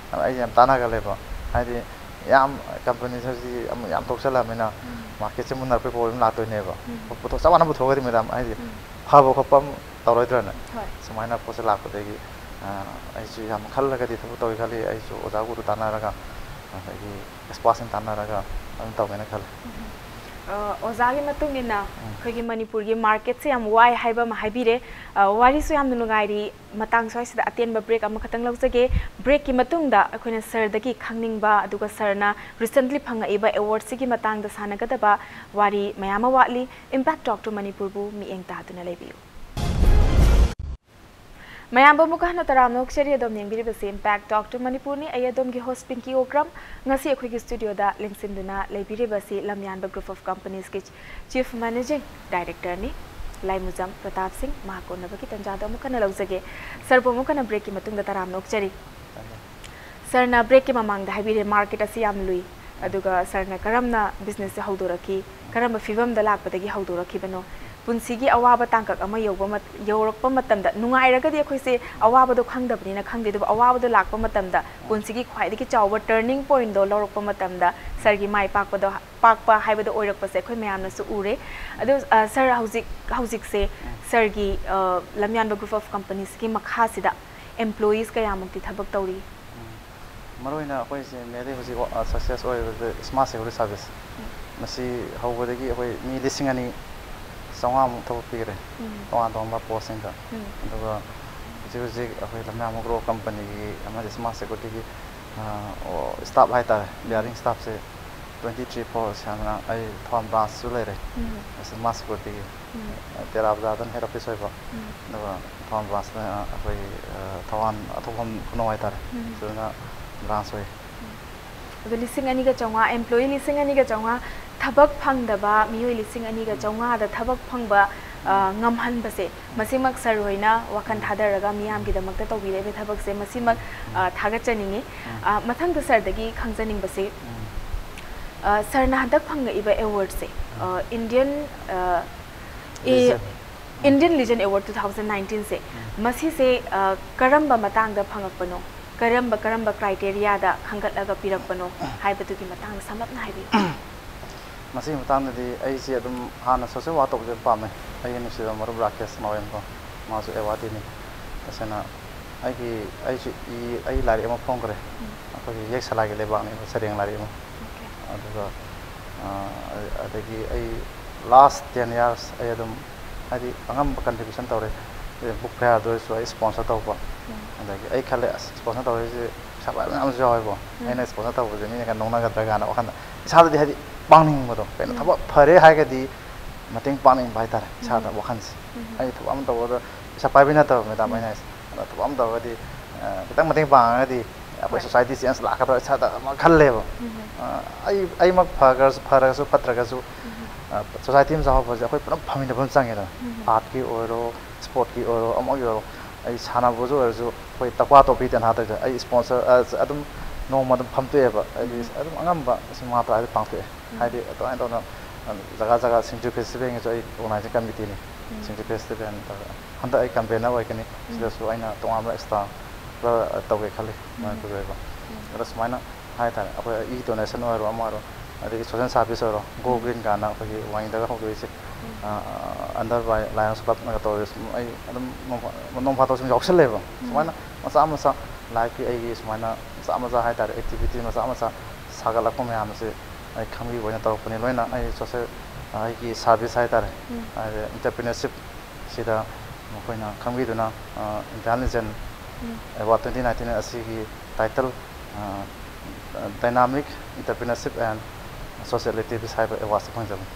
ꯑꯩꯁꯦ ꯌꯥꯝ ꯇꯥꯟꯅꯒꯜꯂꯦꯕ꯫ ꯍꯥꯏꯗꯤ ꯌꯥꯝ ꯀꯝꯄꯅꯤꯁꯦ ꯍꯧꯖꯤꯛ ꯑꯃꯨꯛ ꯌꯥꯝ ꯊꯣꯛꯆꯜꯂꯛꯑꯃꯤꯅ ꯃꯥꯔꯀꯦꯠꯁꯦ ꯃꯨꯟꯅꯔꯛꯄꯒꯤ ꯄ꯭ꯔꯣꯕ꯭ꯂꯦꯝ ꯂꯥꯛꯇꯣꯏꯅꯦꯕ꯫ ꯄꯣꯠꯊꯣꯛ ꯆꯞ ꯃꯥꯟꯅ ꯄꯨꯊꯣꯛꯑꯒꯗꯤ ꯃꯦꯗꯥꯝ ꯍꯥꯏꯗꯤ ꯐꯕ ꯈꯣꯠꯄ ꯑꯃ ꯇꯧꯔꯣꯏꯗ꯭ꯔꯅꯦ? ꯍꯣꯏ꯫ ꯁꯨꯃꯥꯏꯅ ꯄꯣꯠꯁꯦ ꯂꯥꯛꯄꯗꯒꯤ ꯑꯩꯁꯨ ꯌꯥꯝ ꯈꯜꯂꯒꯗꯤ ꯊꯕꯛ ꯇꯧꯒꯦ ꯈꯜꯂꯤ꯫ ꯑꯩꯁꯨ ꯑꯣꯖꯥ ꯒꯨꯔꯨ ꯇꯥꯟꯅꯔꯒ ꯑꯗꯒꯤ ꯑꯦꯛꯁꯄꯥꯔꯠꯁꯤꯡ ꯇꯥꯟꯅꯔꯒ ꯑꯗꯨꯝ ꯇꯧꯒꯦꯅ ꯈꯜꯂꯦ꯫ ꯑ, ꯑꯣꯖꯥꯒꯤ ꯃꯇꯨꯡ ꯏꯟꯅ ꯑꯩꯈꯣꯏꯒꯤ ꯃꯅꯤꯄꯨꯔꯒꯤ ꯃꯥꯔꯀꯦꯠꯁꯦ ꯌꯥꯝ ꯋꯥꯏ ꯍꯥꯏꯕ ꯑꯃ ꯍꯥꯏꯕꯤꯔꯦ꯫ ꯑ, ꯋꯥꯔꯤꯁꯨ ꯌꯥꯝꯅ ꯅꯨꯡꯉꯥꯏꯔꯤ꯫ ꯃꯇꯥꯡ ꯁ꯭ꯋꯥꯏꯁꯤꯗ ꯑꯇꯦꯟꯕ ꯕ꯭ꯔꯦꯛ ꯑꯃꯈꯛꯇꯪ ꯂꯧꯖꯒꯦ꯫ ꯕ꯭ꯔꯦꯛꯀꯤ ꯃꯇꯨꯡꯗ ꯑꯩꯈꯣꯏꯅ ꯁꯔꯗꯒꯤ ꯈꯪꯅꯤꯡꯕ, ꯑꯗꯨꯒ ꯁꯔꯅ ꯔꯤꯁꯦꯟꯠꯂꯤ ꯐꯪꯉꯛꯏꯕ ꯑꯦꯋꯥꯔꯗꯁꯤꯒꯤ ꯃꯇꯥꯡꯗ ꯁꯥꯟꯅꯒꯗꯕ ꯋꯥꯔꯤ ꯃꯌꯥꯝ ꯑꯃ ꯋꯥꯠꯂꯤ꯫ Impact Talk to ꯃꯅꯤꯄꯨꯔꯕꯨ ꯃꯤꯠꯌꯦꯡ ꯇꯥꯗꯨꯅ ꯂꯩꯕꯤꯌꯨ꯫ ꯃꯌꯥꯝꯕꯨ ꯑꯃꯨꯛꯀ ꯍꯟꯅ ꯇꯔꯥꯝꯅ ꯑꯣꯛꯆꯔꯤ꯫ ꯑꯗꯣꯝ ꯌꯦꯡꯕꯤꯔꯤꯕꯁꯤ Impact Talk to ꯃꯅꯤꯄꯨꯔꯅꯤ꯫ ꯑꯩ ꯑꯗꯣꯝꯒꯤ host ꯄꯤꯡꯀꯤ ꯑꯣꯀ꯭ꯔꯝ꯫ ꯉꯁꯤ ꯑꯩꯈꯣꯏꯒꯤ ꯁ꯭ꯇꯨꯗꯤꯑꯣꯗ ꯂꯦꯡꯁꯤꯟꯗꯨꯅ ꯂꯩꯕꯤꯔꯤꯕꯁꯤ ꯂꯝꯌꯥꯟꯕ Group of Companiesꯀꯤ Chief Managing Directorꯅꯤ, ꯂꯥꯏꯃꯨꯖꯝ Pratap ꯁꯤꯡ꯫ ꯃꯍꯥꯛ ꯀꯣꯟꯅꯕꯒꯤ ꯇꯟꯖꯥꯗꯣ ꯑꯃꯨꯛ ꯍꯟꯅ ꯂꯧꯖꯒꯦ꯫ ꯁꯔꯕꯨ ꯑꯃꯨꯛ ꯍꯟꯅ ꯕ꯭ꯔꯦꯛꯀꯤ ꯃꯇꯨꯡꯗ ꯇꯔꯥꯝꯅ ꯑꯣꯛꯆꯔꯤ꯫ ꯁꯔꯅ ꯕ꯭ꯔꯦꯛꯀꯤ ꯃꯃꯥꯡꯗ ꯍꯥꯏꯕꯤꯔꯦ, ꯃꯥꯔꯀꯦꯠ ꯑꯁꯤ ꯌꯥꯝ ꯂꯨꯏ, ꯑꯗꯨꯒ ꯁꯔꯅ ꯀꯔꯝꯅ ꯕꯤꯖꯤꯅꯦꯁꯁꯦ ꯍꯧꯗꯣꯔꯛꯈꯤ, ꯀꯔꯝꯕ ꯐꯤꯕꯝꯗ ꯂꯥꯛꯄꯗꯒꯤ ꯍꯧꯗꯣꯔꯛꯈꯤꯕꯅꯣ, ꯄꯨꯟꯁꯤꯒꯤ ꯑꯋꯥꯕ ꯇꯥꯡꯀꯛ ꯑꯃ ꯌꯧꯕ ꯃꯠ-, ꯌꯧꯔꯛꯄ ꯃꯇꯝꯗ, ꯅꯨꯡꯉꯥꯏꯔꯒꯗꯤ ꯑꯩꯈꯣꯏꯁꯦ ꯑꯋꯥꯕꯗꯣ ꯈꯪꯗꯕꯅꯤꯅ ꯈꯪꯗꯦ, ꯑꯗꯨꯕꯨ ꯑꯋꯥꯕꯗꯣ ꯂꯥꯛꯄ ꯃꯇꯝꯗ ꯄꯨꯟꯁꯤꯒꯤ ꯈ꯭ꯋꯥꯏꯗꯒꯤ ꯆꯥꯎꯕ turning pointꯗꯣ ꯂꯧꯔꯛꯄ ꯃꯇꯝꯗ ꯁꯔꯒꯤ ꯃꯥꯏ ꯄꯥꯛꯄꯗꯣ, ꯄꯥꯛꯄ ꯍꯥꯏꯕꯗꯣ ꯑꯣꯏꯔꯛꯄꯁꯦ ꯑꯩꯈꯣꯏ ꯃꯌꯥꯝꯅꯁꯨ ꯎꯔꯦ꯫ ꯑꯗꯨ, ꯑ, ꯁꯔ, ꯍꯧꯖꯤꯛ, ꯍꯧꯖꯤꯛꯁꯦ ꯁꯔꯒꯤ, ꯑ, ꯂꯝꯌꯥꯟꯕ Group of Companiesꯀꯤ ꯃꯈꯥꯁꯤꯗ employees ꯀꯌꯥꯃꯨꯛꯇꯤ ꯊꯕꯛ ꯇꯧꯔꯤ? ꯎꯝ꯫ ꯃꯔꯨꯑꯣꯏꯅ ꯑꯩꯈꯣꯏꯁꯦ mainly ꯍꯧꯖꯤꯛ, ꯑ, success ꯑꯣꯏꯔꯤꯕꯁꯦ smart security service꯫ ꯃꯁꯤ ꯍꯧꯕꯗꯒꯤ ꯑꯩꯈꯣꯏ ꯃꯤ ꯂꯤꯁꯤꯡ ꯑꯅꯤ ꯆꯥꯝꯃꯉꯥꯃꯨꯛ ꯊꯕꯛ ꯄꯤꯈ꯭ꯔꯦ, ꯎꯝ꯫ ꯇꯣꯉꯥꯟ ꯇꯣꯉꯥꯟꯕ ꯄꯣꯁꯁꯤꯡꯗ꯫ ꯎꯝ꯫ ꯑꯗꯨꯒ ꯍꯧꯖꯤꯛ ꯍꯧꯖꯤꯛ ꯑꯩꯈꯣꯏ ꯂꯝꯌꯥꯟꯕ Group of Companyꯒꯤ ꯑꯃꯗꯤ smart securityꯒꯤ, ꯑ, ꯑꯣ, staff ꯍꯥꯏꯇꯥꯔꯦ, bearing staffꯁꯦ twenty three force ꯍꯥꯏꯅ ꯑꯩ ꯊꯧꯕꯥꯜ branchꯁꯨ ꯂꯩꯔꯦ, ꯎꯝ꯫ smart securityꯒꯤ꯫ ꯎꯝ꯫ ꯇꯦꯔꯥ ꯕꯖꯥꯔꯗꯅ head office ꯑꯣꯏꯕ, ꯎꯝ꯫ ꯑꯗꯨꯒ ꯊꯧꯕꯥꯜ branchꯅ ꯑꯩꯈꯣꯏ, ꯑ, ꯊꯧꯕꯥꯜ ꯑꯊꯣꯛꯄꯝ ꯈꯨꯅꯧ ꯍꯥꯏꯇꯥꯔꯦ, ꯎꯝ꯫ ꯁꯤꯗꯅ branch ꯑꯣꯏ꯫ ꯑꯗꯣ ꯂꯤꯁꯤꯡ ꯑꯅꯤꯒ ꯆꯥꯝꯃꯉꯥ, employee ꯂꯤꯁꯤꯡ ꯑꯅꯤꯒ ꯆꯥꯝꯃꯉꯥ ꯊꯕꯛ ꯐꯪꯗꯕ ꯃꯤꯑꯣꯏ ꯂꯤꯁꯤꯡ ꯑꯅꯤꯒ ꯆꯥꯝꯃꯉꯥꯗ ꯊꯕꯛ ꯐꯪꯕ, ꯑ, ꯉꯝꯍꯟꯕꯁꯦ, ꯃꯁꯤꯃꯛ ꯁꯔ ꯍꯣꯏꯅ ꯋꯥꯈꯜ ꯊꯥꯗꯔꯒ ꯃꯤꯌꯥꯝꯒꯤꯗꯃꯛꯇ ꯇꯧꯕꯤꯔꯛꯏꯕ ꯊꯕꯛꯁꯦ, ꯃꯁꯤꯃꯛ, ꯑ, ꯊꯥꯒꯠꯆꯅꯤꯡꯉꯤ꯫ ꯑ, ꯃꯊꯪꯗ ꯁꯔꯗꯒꯤ ꯈꯪꯖꯅꯤꯡꯕꯁꯦ, ꯑ, ꯁꯔꯅ ꯍꯟꯗꯛ ꯐꯪꯉꯛꯏꯕ awardꯁꯦ, ꯑ, Indian, ꯑ, E-, Legion. Indian Legion Award two thousand nineteenꯁꯦ, ꯃꯁꯤꯁꯦ, ꯑ, ꯀꯔꯝꯕ ꯃꯇꯥꯡꯗ ꯐꯪꯉꯛꯄꯅꯣ? ꯀꯔꯝꯕ, ꯀꯔꯝꯕ criteriaꯗ ꯈꯟꯒꯠꯂꯒ ꯄꯤꯔꯛꯄꯅꯣ ꯍꯥꯏꯕꯗꯨꯒꯤ ꯃꯇꯥꯡꯗ ꯁꯝꯂꯞꯅ ꯍꯥꯏꯕꯤꯌꯨ꯫ ꯃꯁꯤꯒꯤ ꯃꯇꯥꯡꯗꯗꯤ ꯑꯩꯁꯦ ꯑꯗꯨꯝ ꯍꯥꯟꯅ social work ꯇꯧꯕꯁꯦ ꯑꯗꯨꯝ ꯄꯥꯝꯃꯦ꯫ ꯑꯩꯒꯤ ꯅꯨꯡꯁꯤꯕ ꯃꯔꯨꯞ ꯔꯥꯀꯦꯁ ꯃꯥꯎꯔꯦꯝꯀꯣ, ꯃꯥꯁꯨ awardeeꯅꯤ꯫ ꯇꯁꯦꯡꯅ ꯑꯩꯒꯤ ꯑꯩꯁꯨ ꯏ ꯑꯩ ꯂꯥꯏꯔꯤꯛ ꯑꯃ ꯐꯣꯡꯈ꯭ꯔꯦ꯫ ꯑꯩꯈꯣꯏꯒꯤ ꯌꯦꯛ ꯁꯂꯥꯏꯒꯤ ꯂꯩꯕꯥꯛꯅꯦꯕ ꯁꯩꯔꯦꯡ ꯂꯥꯏꯔꯤꯛ ꯑꯃ꯫ ꯑꯗꯨꯒ ꯑꯗꯒꯤ ꯑꯩ ꯂꯥꯁ ꯇꯦꯟ ꯏꯌꯥꯔꯁ ꯑꯩ ꯑꯗꯨꯝ ꯍꯥꯏꯗꯤ ꯑꯉꯝꯕ ꯀꯟꯇ꯭ꯔꯤꯕ꯭ꯌꯨꯁꯟ ꯇꯧꯔꯦ꯫ ꯕꯨꯛ ꯐꯦꯌꯥꯔꯗ ꯑꯣꯏꯔꯁꯨ ꯑꯩ ꯁ꯭ꯄꯣꯟꯁꯔ ꯇꯧꯕ꯫ ꯑꯗꯒꯤ ꯑꯩ ꯈꯜꯂꯦ ꯑꯁ ꯁ꯭ꯄꯣꯟꯁꯔ ꯇꯧꯔꯤꯁꯦ ꯄꯩꯁꯥ ꯄꯥꯏꯕ ꯃꯌꯥꯝꯁꯨ ꯌꯥꯎꯋꯦꯕꯣ꯫ ꯑꯩꯅ ꯁ꯭ꯄꯣꯟꯁꯔ ꯇꯧꯕꯁꯦ ꯃꯤꯅꯒ ꯅꯣꯛꯅꯒꯗ꯭ꯔꯥ ꯀꯥꯏꯅ ꯋꯥꯈꯜꯗ ꯏꯁꯥꯗꯗꯤ ꯍꯥꯏꯗꯤ ꯄꯥꯡꯅꯤꯡꯕꯗꯣ ꯀꯩꯅꯣ ꯊꯕꯛ ꯐꯔꯦ ꯍꯥꯏꯔꯒꯗꯤ ꯃꯇꯦꯡ ꯄꯥꯡꯅꯤꯡꯕ ꯍꯥꯏꯇꯥꯔꯦ ꯏꯁꯥꯗ ꯋꯥꯈꯜꯁꯦ꯫ ꯑꯩ ꯊꯕꯛ ꯑꯃ ꯇꯧꯕꯗ ꯄꯩꯁꯥ ꯄꯥꯏꯕꯤ ꯅꯠꯇꯕ ꯃꯦꯗꯥꯝ ꯑꯩꯅ ꯍꯥꯏꯁꯦ꯫ ꯑꯗ ꯊꯕꯛ ꯑꯃ ꯇꯧꯔꯒꯗꯤ ꯈꯤꯇꯪ ꯃꯇꯦꯡ ꯄꯥꯡꯉꯒꯗꯤ ꯑꯩꯈꯣꯏ ꯁꯣꯁꯥꯏꯇꯤ ꯆꯦꯟꯖ ꯂꯥꯛꯀꯗ꯭ꯔꯥ ꯏꯁꯥꯗ ꯑꯃ ꯈꯜꯂꯦꯕ꯫ ꯑꯩ ꯑꯩꯃꯛ ꯐꯈ꯭ꯔꯁꯨ ꯐꯔꯒꯁꯨ ꯐꯠꯇ꯭ꯔꯒꯁꯨ ꯁꯣꯁꯥꯏꯇꯤ ꯑꯃ ꯆꯥꯎꯈꯠꯄꯁꯦ ꯑꯩꯈꯣꯏ ꯄꯨꯂꯞ ꯐꯃꯤꯟꯅꯕ ꯑꯃ ꯆꯪꯉꯦꯗꯅ꯫ ꯑꯥꯔꯠꯀꯤ ꯑꯣꯏꯔꯣ, ꯁ꯭ꯄꯣꯔꯠꯀꯤ ꯑꯣꯏꯔꯣ, ꯑꯃꯒꯤ ꯑꯣꯏꯔꯣ꯫ ꯑꯩ ꯁꯥꯟꯅꯕꯁꯨ ꯑꯣꯏꯔꯁꯨ ꯑꯩꯈꯣꯏ ꯇꯛꯋꯥ ꯇꯣꯄꯤ ꯇꯦꯟꯍꯥ ꯇꯧꯗꯅ ꯑꯩ ꯁ꯭ꯄꯣꯟꯁꯔ ꯑꯗꯨꯝ ꯅꯣꯡꯃ ꯑꯗꯨꯝ ꯐꯝꯇꯣꯛꯑꯦꯕ꯫ ꯍꯥꯏꯗꯤ ꯑꯗꯨꯝ ꯑꯉꯝꯕ ꯁꯤꯅꯦꯃꯥ ꯇꯔꯥꯗꯤ ꯄꯥꯡꯊꯣꯛꯑꯦ꯫ ꯍꯥꯏꯗꯤ ꯑꯗꯨꯃꯥꯏꯅ ꯇꯧꯗꯅ ꯖꯒꯥ ꯖꯒꯥ ꯁꯤꯡꯖꯨ ꯐꯦꯁꯇꯤꯚꯦꯜꯒꯤꯁꯨ ꯑꯩ ꯑꯣꯔꯒꯅꯥꯏꯖꯤꯡ ꯀꯃꯤꯇꯤꯅꯤ꯫ ꯁꯤꯡꯖꯨ ꯐꯦꯁꯇꯤꯚꯦꯜ ꯇꯧꯔꯒ ꯍꯟꯗꯛ ꯑꯩ ꯀꯟꯚꯦꯅꯔ ꯑꯣꯏꯒꯅꯤ꯫ ꯁꯤꯗꯁꯨ ꯑꯩꯅ ꯇꯣꯉꯥꯟꯕ ꯑꯦꯛꯁꯇ꯭ꯔꯥ ꯈꯔ ꯇꯧꯒꯦ ꯈꯜꯂꯤ ꯃꯅꯤꯄꯨꯔꯒꯤ ꯑꯣꯏꯕ꯫ ꯑꯗ ꯁꯨꯃꯥꯏꯅ ꯍꯥꯏꯇꯥꯔꯦ ꯑꯩꯈꯣꯏ ꯏ ꯗꯣꯅꯦꯁꯟ ꯑꯣꯏꯔꯣ ꯑꯃ ꯑꯣꯏꯔꯣ ꯑꯗꯒꯤ ꯁꯣꯁꯦꯜ ꯁꯥꯔꯚꯤꯁ ꯑꯣꯏꯔꯣ ꯒꯣ ꯒ꯭ꯔꯤꯟ ꯀꯥꯏꯅ ꯑꯩꯈꯣꯏꯒꯤ ꯋꯥꯡꯖꯤꯡꯗꯒ ꯍꯧꯗꯣꯛꯏꯁꯦ꯫ ꯑꯟꯗꯔ ꯕꯥꯏ ꯂꯥꯌꯟꯁ ꯀ꯭ꯂꯕꯅꯒ ꯇꯧꯔꯤꯁꯦ ꯑꯩ ꯑꯗꯨꯝ ꯅꯣꯡ ꯐꯥ- ꯅꯣꯡ ꯐꯥꯗꯣꯛ ꯁꯨꯝ ꯌꯥꯎꯁꯜꯂꯦꯕ꯫ ꯁꯨꯃꯥꯏꯅ ꯃꯆꯥ ꯃꯆꯥ ꯂꯥꯏꯐꯀꯤ ꯑꯩꯒꯤ ꯁꯨꯃꯥꯏꯅ ꯃꯆꯥ ꯃꯆꯥ ꯍꯥꯏꯇꯥꯔꯦ ꯑꯦꯛꯇꯤꯚꯤꯇꯤ ꯃꯆꯥ ꯃꯆꯥ ꯁꯥꯒꯠꯂꯛꯄ ꯃꯌꯥꯝꯁꯦ ꯑꯩ ꯈꯪꯕꯤꯕ ꯑꯣꯏꯅ ꯇꯧꯔꯛꯄꯅꯤ꯫ ꯂꯣꯏꯅ ꯑꯩ ꯁꯣꯁꯦꯜ ꯑꯩꯒꯤ ꯁꯥꯔꯚꯤꯁ ꯍꯥꯏꯇꯥꯔꯦ ꯍꯥꯏꯗꯤ ꯑꯦꯟꯇꯔꯄ꯭ꯔꯤꯅꯔꯁꯤꯞ ꯁꯤꯗ ꯃꯈꯣꯏꯅ ꯈꯪꯕꯤꯗꯨꯅ Indian legend award twenty nineteen ꯑꯁꯤꯒꯤ title dynamic entrepreneurship and social activist ꯍꯥꯏꯕ ꯑꯦꯋꯥꯔꯗꯁꯦ ꯐꯪꯖꯕꯅꯤ꯫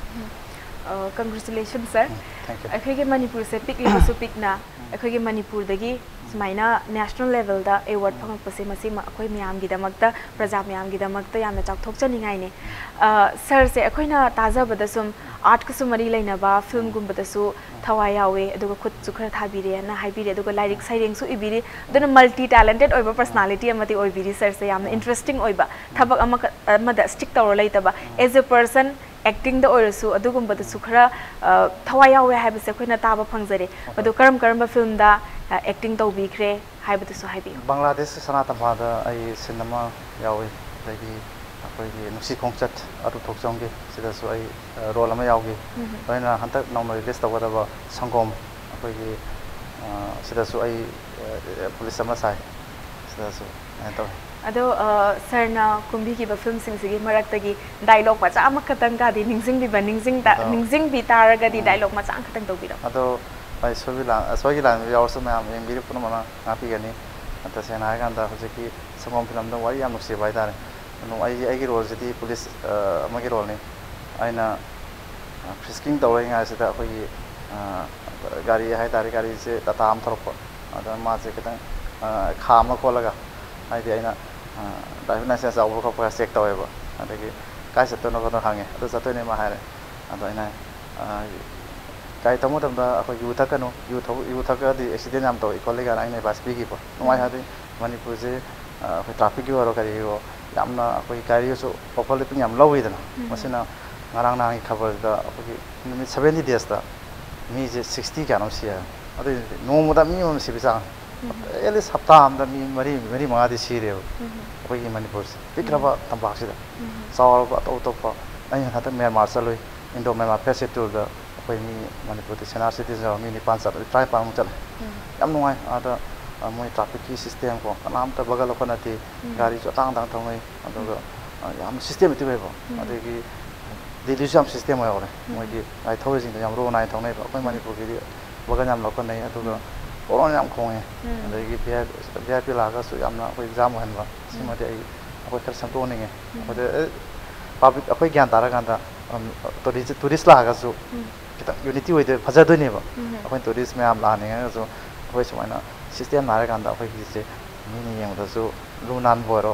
Congratulation sir. ꯑꯩꯈꯣꯏꯒꯤ ꯃꯅꯤꯄꯨꯔꯁꯦ ꯄꯤꯛꯂꯤꯕꯁꯨ ꯄꯤꯛꯅ ꯑꯩꯈꯣꯏꯒꯤ ꯃꯅꯤꯄꯨꯔꯗꯒꯤ ꯁꯨꯃꯥꯏꯅ ꯅꯦꯁꯅꯦꯜ ꯂꯦꯚꯦꯜꯗ ꯑꯦꯋꯥꯔꯗ ꯐꯪꯉꯛꯄꯁꯦ ꯃꯁꯤꯃ ꯑꯩꯈꯣꯏ ꯃꯌꯥꯝꯒꯤꯗꯃꯛꯇ ꯄ꯭ꯔꯖꯥ ꯃꯌꯥꯝꯒꯤꯗꯃꯛꯇ ꯌꯥꯝꯅ ꯆꯥꯎꯊꯣꯛꯆꯅꯤꯡꯉꯥꯏꯅꯤ꯫ ꯁꯔꯁꯦ ꯑꯩꯈꯣꯏꯅ ꯇꯥꯖꯕꯗ ꯁꯨꯝ ꯑꯥꯔꯠꯀꯁꯨ ꯃꯔꯤ ꯂꯩꯅꯕ ꯐꯤꯂꯝꯒꯨꯝꯕꯗꯁꯨ ꯊꯋꯥꯏ ꯌꯥꯎꯋꯦ ꯑꯗꯨꯒ ꯈꯨꯠꯁꯨ ꯈꯔ ꯊꯥꯕꯤꯔꯦꯅ ꯍꯥꯏꯕꯤꯔꯦ ꯑꯗꯨꯒ ꯂꯥꯏꯔꯤꯛ ꯁꯩꯔꯦꯡꯁꯨ ꯏꯕꯤꯔꯤ꯫ ꯑꯗꯨꯅ ꯃꯜꯇꯤ ꯇꯦꯂꯦꯟꯇꯦꯠ ꯑꯣꯏꯕ ꯄꯔꯁꯅꯥꯂꯤꯇꯤ ꯑꯃꯗꯤ ꯑꯣꯏꯕꯤꯔꯤ ꯁꯔꯁꯦ꯫ ꯌꯥꯝꯅ ꯏꯟꯇꯔꯦꯁꯇꯤꯡ ꯑꯣꯏꯕ ꯊꯕꯛ ꯑꯃꯈꯛ ꯑꯃꯗ ꯁ꯭ꯇꯤꯛ ꯇꯧꯔ ꯂꯩꯇꯕ ꯑꯦꯖ ꯑꯦ ꯄꯔꯁꯟ ꯑꯦꯛꯇꯤꯡꯗ ꯑꯣꯏꯔꯁꯨ ꯑꯗꯨꯒꯨꯝꯕꯗꯁꯨ ꯈꯔ ꯊꯋꯥꯏ ꯌꯥꯎꯋꯦ ꯍꯥꯏꯕꯁꯦ ꯑꯩꯈꯣꯏꯅ ꯇꯥꯕ ꯐꯪꯖꯔꯦ꯫ ꯃꯗꯨ ꯀꯔꯝ ꯀꯔꯝꯕ ꯐꯤꯂꯝꯗ ꯑꯦꯛꯇꯤꯡ ꯇꯧꯕꯤꯈ꯭ꯔꯦ ꯍꯥꯏꯕꯗꯨꯁꯨ ꯍꯥꯏꯕꯤꯌꯨ꯫ ꯕꯪꯒ꯭ꯂꯥꯗꯦꯁꯀꯤ ꯁꯅꯥ ꯇꯝꯐꯥꯗ ꯑꯩ ꯁꯤꯟ ꯑꯃ ꯌꯥꯎꯏ꯫ ꯑꯗꯒꯤ ꯑꯩꯈꯣꯏꯒꯤ ꯅꯨꯡꯁꯤ ꯈꯣꯡꯆꯠ ꯑꯔꯨ ꯊꯣꯛꯆꯣꯝꯒꯤ ꯁꯤꯗꯁꯨ ꯑꯩ ꯔꯣꯜ ꯑꯃ ꯌꯥꯎꯈꯤ꯫ ꯂꯣꯏꯅꯅ ꯍꯟꯗꯛ ꯅꯧꯅ ꯔꯤꯂꯤꯁ ꯇꯧꯒꯗꯕ ꯁꯪꯒꯣꯝ ꯑꯩꯈꯣꯏꯒꯤ ꯁꯤꯗꯁꯨ ꯑꯩ ꯄꯨꯂꯤꯁ ꯑꯃ ꯁꯥꯏ꯫ ꯁꯤꯗꯁꯨ ꯀꯩꯅꯣ ꯇꯧꯋꯤ꯫ ꯑꯗꯣ ꯁꯔꯅ ꯀꯨꯝꯕꯤꯈꯤꯕ ꯐꯤꯂꯝꯁꯤꯡꯁꯤꯒꯤ ꯃꯔꯛꯇꯒꯤ ꯗꯥꯏꯂꯣꯛ ꯃꯆꯥ ꯑꯃꯈꯛꯇꯪꯒꯗꯤ ꯅꯤꯡꯁꯤꯡꯕꯤꯕ ꯅꯤꯡꯁꯤꯡ ꯑꯗꯣ- ꯅꯤꯡꯁꯤꯡꯕꯤ ꯇꯥꯔꯒꯗꯤ ꯎꯝ꯫ ꯗꯥꯏꯂꯣꯛ ꯃꯆꯥ ꯑꯃꯈꯛꯇꯪ ꯇꯧꯕꯤꯔꯣ꯫ ꯑꯗꯣ ꯑꯩ ꯁꯣꯏꯕꯤ ꯂꯥꯟ ꯑꯁꯣꯏꯒꯤ ꯂꯥꯟꯕ ꯌꯥꯎꯔꯁꯨ ꯃꯌꯥꯝ ꯌꯦꯡꯕꯤꯔꯤꯕ ꯄꯨꯝꯅꯃꯛꯅ ꯉꯥꯛꯄꯤꯒꯅꯤ꯫ ꯇꯁꯦꯡꯅ ꯍꯥꯏꯔꯀꯥꯟꯗ ꯍꯧꯖꯤꯛꯀꯤ ꯁꯪꯒꯣꯝ ꯐꯤꯂꯝꯗ ꯋꯥꯔꯤ ꯌꯥꯝ ꯅꯨꯡꯁꯤꯕ ꯍꯥꯏꯇꯥꯔꯦ꯫ ꯑꯗꯨꯝ ꯑꯩ ꯑꯩꯒꯤ ꯔꯣꯜꯁꯤꯗꯤ ꯄꯨꯂꯤꯁ ꯑꯃꯒꯤ ꯔꯣꯜꯅꯤ꯫ ꯑꯩꯅ ꯐ꯭ꯔꯤꯁꯀꯤꯡ ꯇꯧꯔꯤꯉꯥꯏꯁꯤꯗ ꯑꯩꯈꯣꯏꯒꯤ ꯒꯥꯔꯤ ꯍꯥꯏꯇꯥꯔꯦ, ꯒꯥꯔꯤꯁꯦ ꯇꯥꯇꯥ ꯑꯃ ꯊꯧꯔꯛꯄ꯫ ꯑꯗ ꯃꯥꯁꯦ ꯈꯤꯇꯪ ꯈꯥꯝꯃ ꯈꯣꯠꯂꯒ, ꯍꯥꯏꯗꯤ ꯑꯩꯅ ꯗ꯭ꯔꯥꯏꯚꯤꯡ ꯂꯥꯏꯁꯦꯟꯁ ꯌꯥꯎꯕ꯭ꯔꯥ ꯈꯣꯠꯄ꯭ꯔꯥ ꯆꯦꯛ ꯇꯧꯋꯦꯕ꯫ ꯑꯗꯒꯤ ꯀꯥꯏ ꯆꯠꯇꯣꯏꯅꯣ ꯈꯣꯠꯇꯣꯏꯅꯣ ꯍꯪꯉꯦ꯫ ꯑꯗꯨ ꯆꯠꯇꯣꯏꯅꯦ ꯃꯥ ꯍꯥꯏꯔꯦ꯫ ꯑꯗꯣ ꯑꯩꯅ ꯒꯥꯔꯤ ꯊꯧꯕ ꯃꯇꯝꯗ ꯑꯩꯈꯣꯏ ꯌꯨ ꯊꯛꯀꯅꯨ, ꯌꯨ ꯊꯛ ꯌꯨ ꯊꯛꯑꯗꯤ ꯑꯦꯛꯁꯤꯗꯦꯟ ꯌꯥꯝ ꯇꯧꯏ ꯈꯣꯠꯂꯤ ꯀꯥꯏꯅ ꯑꯩꯅ ꯑꯦꯗꯚꯥꯏꯁ ꯄꯤꯈꯤꯕ꯫ ꯅꯨꯡꯉꯥꯏ ꯍꯥꯏꯗꯤ ꯃꯅꯤꯄꯨꯔꯁꯦ ꯑꯩꯈꯣꯏ ꯇ꯭ꯔꯥꯐꯤꯛꯀꯤ ꯑꯣꯏꯔꯣ ꯀꯔꯤꯒꯤ ꯑꯣꯏꯔꯣ ꯌꯥꯝꯅ ꯑꯩꯈꯣꯏ ꯒꯥꯔꯤꯒꯁꯨ ꯑꯣꯚꯔ ꯂꯨꯄꯤꯡ ꯌꯥꯝ ꯂꯧꯋꯤꯗꯅ꯫ ꯃꯁꯤꯅ ꯉꯔꯥꯡ ꯅꯍꯥꯟꯒꯤ ꯈꯕꯔꯗ ꯑꯩꯈꯣꯏꯒꯤ ꯅꯨꯃꯤꯠ ꯁꯕꯦꯟꯇꯤ ꯗꯦꯖꯇ ꯃꯤꯁꯦ ꯁꯤꯛꯁꯇꯤ ꯀꯌꯥꯅꯣꯝ ꯁꯤ ꯍꯥꯏ꯫ ꯑꯗꯨꯏꯗꯤ ꯅꯣꯡꯃꯗ ꯃꯤ ꯑꯃꯃꯝ ꯁꯤꯕ ꯆꯥꯡ, ꯑꯦꯠꯂꯤꯁ ꯍꯞꯇꯥ ꯑꯃꯗ ꯃꯤ ꯃꯔꯤ ꯃꯔꯤ ꯃꯉꯥꯗꯤ ꯁꯤꯔꯦꯕ ꯑꯩꯈꯣꯏꯒꯤ ꯃꯅꯤꯄꯨꯔꯁꯦ꯫ ꯄꯤꯛꯈ꯭ꯔꯕ ꯇꯝꯄꯥꯛꯁꯤꯗ ꯆꯥꯎꯔꯕ ꯑꯇꯧ ꯑꯇꯣꯞꯄ, ꯑꯩꯅ ꯍꯟꯗꯛ ꯃ꯭ꯌꯥꯟꯃꯥꯔ ꯆꯠꯂꯨꯏ, ꯏꯟꯗꯣ ꯃ꯭ꯌꯥꯟꯃꯥꯔ ꯐꯦꯁ ꯇꯨꯔꯗ ꯑꯩꯈꯣꯏ ꯃꯤ ꯃꯅꯤꯄꯨꯔꯗ ꯁꯦꯅꯥ ꯁꯤꯇꯤꯖꯟ ꯌꯥꯎꯔ ꯃꯤ ꯅꯤꯄꯥꯟ ꯆꯠꯂꯨꯏ, ꯇꯔꯥꯅꯤꯄꯥꯟꯃꯨꯛ ꯆꯠꯂꯦ꯫ ꯌꯥꯝ ꯅꯨꯡꯉꯥꯏ꯫ ꯑꯥꯗ ꯃꯣꯏ ꯇ꯭ꯔꯥꯐꯤꯛꯀꯤ ꯁꯤꯁꯇꯦꯝ ꯀꯣ, ꯀꯅꯥꯝꯇ ꯕꯒꯜ ꯂꯧꯈꯠꯅꯗꯦ, ꯒꯥꯔꯤꯁꯨ ꯑꯇꯥꯡ ꯑꯇꯥꯡ ꯊꯧꯅꯩ꯫ ꯑꯗꯨꯒ ꯌꯥꯝ ꯁꯤꯁꯇꯦꯃꯦꯇꯤꯛ ꯑꯣꯏꯕ꯫ ꯑꯗꯒꯤ ꯗꯤꯜꯂꯤꯁꯨ ꯌꯥꯝ ꯁꯤꯁꯇꯦꯝ ꯑꯣꯏꯍꯧꯔꯦ꯫ ꯃꯣꯏꯒꯤ ꯒꯥꯔꯤ ꯊꯧꯔꯤꯁꯤꯡꯗꯣ ꯌꯥꯝ ꯔꯣ ꯅꯥꯏꯅ ꯊꯧꯅꯩꯕ꯫ ꯑꯩꯈꯣꯏ ꯃꯅꯤꯄꯨꯔꯒꯤꯗꯤ ꯕꯒꯜ ꯌꯥꯝ ꯂꯧꯈꯠꯅꯩ꯫ ꯑꯗꯨꯒ ꯀꯣꯔꯣꯟ ꯌꯥꯝ ꯈꯣꯡꯉꯦ꯫ ꯑꯗꯒꯤ ꯚꯤ ꯑꯥꯏ ꯄꯤ ꯂꯥꯛꯑꯒꯁꯨ ꯌꯥꯝꯅ ꯑꯩꯈꯣꯏ ꯖꯥꯝ ꯑꯣꯏꯍꯟꯕ꯫ ꯁꯤꯃꯗꯤ ꯑꯩ ꯑꯩꯈꯣꯏ ꯈꯔ ꯁꯦꯝꯗꯣꯛꯍꯟꯅꯤꯡꯉꯦ꯫ ꯑꯩꯈꯣꯏꯗ ꯄꯥꯕ꯭ꯂꯤꯛ ꯑꯩꯈꯣꯏ ꯒ꯭ꯌꯥꯟ ꯇꯥꯔꯀꯥꯟꯗ ꯇꯨꯔꯤꯁ ꯂꯥꯛꯑꯒꯁꯨ ꯈꯤꯇꯪ ꯌꯨꯅꯤꯇꯤ ꯑꯣꯏꯗꯣꯏ, ꯐꯖꯗꯣꯏꯅꯦꯕ꯫ ꯑꯩꯈꯣꯏ ꯇꯨꯔꯤꯁ ꯃꯌꯥꯝ ꯂꯥꯛꯍꯟꯅꯤꯡꯉꯒꯁꯨ ꯑꯩꯈꯣꯏ ꯁꯨꯃꯥꯏꯅ ꯁꯤꯁꯇꯦꯝ ꯍꯥꯏꯔꯀꯥꯟꯗ ꯑꯩꯈꯣꯏꯒꯤꯁꯦ ꯃꯤꯅ ꯌꯦꯡꯕꯗꯁꯨ ꯂꯨ ꯅꯥꯟꯕ ꯑꯣꯏꯔꯣ,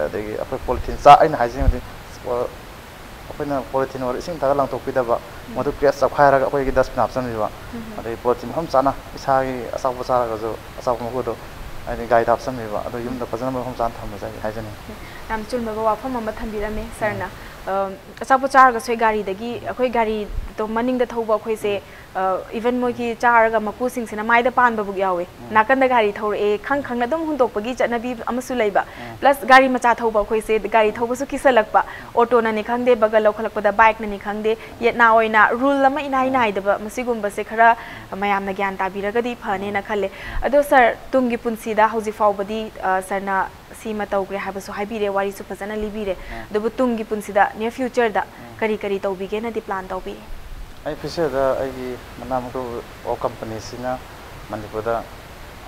ꯑꯗꯒꯤ ꯑꯩꯈꯣꯏ ꯄꯣꯂꯤꯊꯤꯟ ꯆꯥ ꯑꯩꯅ ꯍꯥꯏꯖꯅꯤꯡꯕꯗꯤ ꯑꯩꯈꯣꯏꯅ ꯄꯣꯂꯤꯊꯤꯟ ꯑꯣꯏꯔꯣ ꯏꯁꯤꯡ ꯊꯥꯔꯒ ꯂꯪꯊꯣꯛꯄꯤꯗꯕ, ꯃꯗꯨ ꯀ꯭ꯔꯦꯁ ꯆꯞꯈꯥꯏꯔꯒ ꯑꯩꯈꯣꯏꯒꯤ ꯗꯁꯕꯤꯟ ꯍꯥꯞꯆꯤꯟꯕꯤꯕ꯫ ꯑꯗꯒꯤ ꯄꯣꯂꯤꯊꯤꯟ ꯃꯐꯝ ꯆꯥꯅ ꯏꯁꯥꯒꯤ ꯑꯆꯥꯄꯣꯠ ꯆꯥꯔꯒꯁꯨ ꯑꯆꯥꯄꯣꯠ ꯃꯀꯨꯗꯣ ꯍꯥꯏꯗꯤ ꯒꯥꯔꯤꯗ ꯍꯥꯞꯆꯤꯟꯕꯤꯕ, ꯑꯗꯣ ꯌꯨꯝꯗ ꯐꯖꯅ ꯃꯐꯝ ꯆꯥꯅ ꯊꯝꯕꯁꯦ ꯑꯩ ꯍꯥꯏꯖꯅꯤꯡꯉꯤ꯫ ꯌꯥꯝ ꯆꯨꯝꯂꯕ ꯋꯥꯐꯝ ꯑꯃ ꯊꯝꯕꯤꯔꯝꯃꯦ ꯁꯥꯔꯅ꯫ ꯑ, ꯑꯆꯥꯄꯣꯠ ꯆꯥꯔꯒꯁꯨ ꯑꯩ ꯒꯥꯔꯤꯗꯒꯤ, ꯑꯩꯈꯣꯏ ꯒꯥꯔꯤꯗꯣ ꯃꯅꯤꯡꯗ ꯊꯧꯕ ꯑꯩꯈꯣꯏꯁꯦ, even ꯃꯣꯏꯒꯤ ꯆꯥꯔꯒ ꯃꯄꯨꯁꯤꯡꯁꯤꯅ ꯃꯥꯏꯗ ꯄꯥꯟꯕꯕꯨꯛ ꯌꯥꯎꯋꯦ꯫ ꯅꯥꯀꯟꯗ ꯒꯥꯔꯤ ꯊꯧꯔꯛꯑꯦ ꯈꯪ ꯈꯪꯅ ꯑꯗꯨꯝ ꯍꯨꯟꯗꯣꯛꯄꯒꯤ ꯆꯠꯅꯕꯤ ꯑꯃꯁꯨ ꯂꯩꯕ꯫ Plus ꯒꯥꯔꯤ ꯃꯆꯥ ꯊꯧꯕ ꯑꯩꯈꯣꯏꯁꯦ, ꯒꯥꯔꯤ ꯊꯧꯕꯁꯨ ꯀꯤꯁꯜꯂꯛꯄ, ꯑꯣꯇꯣꯅꯅꯤ ꯈꯪꯗꯦ, ꯕꯒꯜ ꯂꯧꯈꯠꯂꯛꯄꯗ ꯕꯥꯏꯛꯅꯅꯤ ꯈꯪꯗꯦ, ꯌꯦꯠꯅꯥ ꯑꯣꯏꯅ ꯔꯨꯜ ꯑꯃ ꯏꯅꯥꯏ ꯅꯥꯏꯗꯕ, ꯃꯁꯤꯒꯨꯝꯕꯁꯦ ꯈꯔ ꯃꯌꯥꯝꯅ ꯒ꯭ꯌꯥꯟ ꯇꯥꯕꯤꯔꯒꯗꯤ ꯐꯅꯦꯅ ꯈꯜꯂꯦ꯫ ꯑꯗꯣ ꯁꯥꯔ, ꯇꯨꯡꯒꯤ ꯄꯨꯟꯁꯤꯗ ꯍꯧꯖꯤꯛ ꯐꯥꯎꯕꯗꯤ, ꯑ, ꯁꯥꯔꯅ ꯁꯤꯃ ꯇꯧꯈ꯭ꯔꯦ ꯍꯥꯏꯕꯁꯨ ꯍꯥꯏꯕꯤꯔꯦ, ꯋꯥꯔꯤꯁꯨ ꯐꯖꯅ ꯂꯤꯕꯤꯔꯦ꯫ ꯑꯗꯨꯕꯨ ꯇꯨꯡꯒꯤ ꯄꯨꯟꯁꯤꯗ, near futureꯗ ꯀꯔꯤ ꯀꯔꯤ ꯇꯧꯕꯤꯒꯦꯅꯗꯤ plan ꯇꯧꯕꯤ? ꯑꯩ futureꯗ ꯑꯩꯒꯤ ꯃꯅꯥ ꯃꯀꯨ ꯑꯣ companyꯁꯤꯅ ꯃꯅꯤꯄꯨꯔꯗ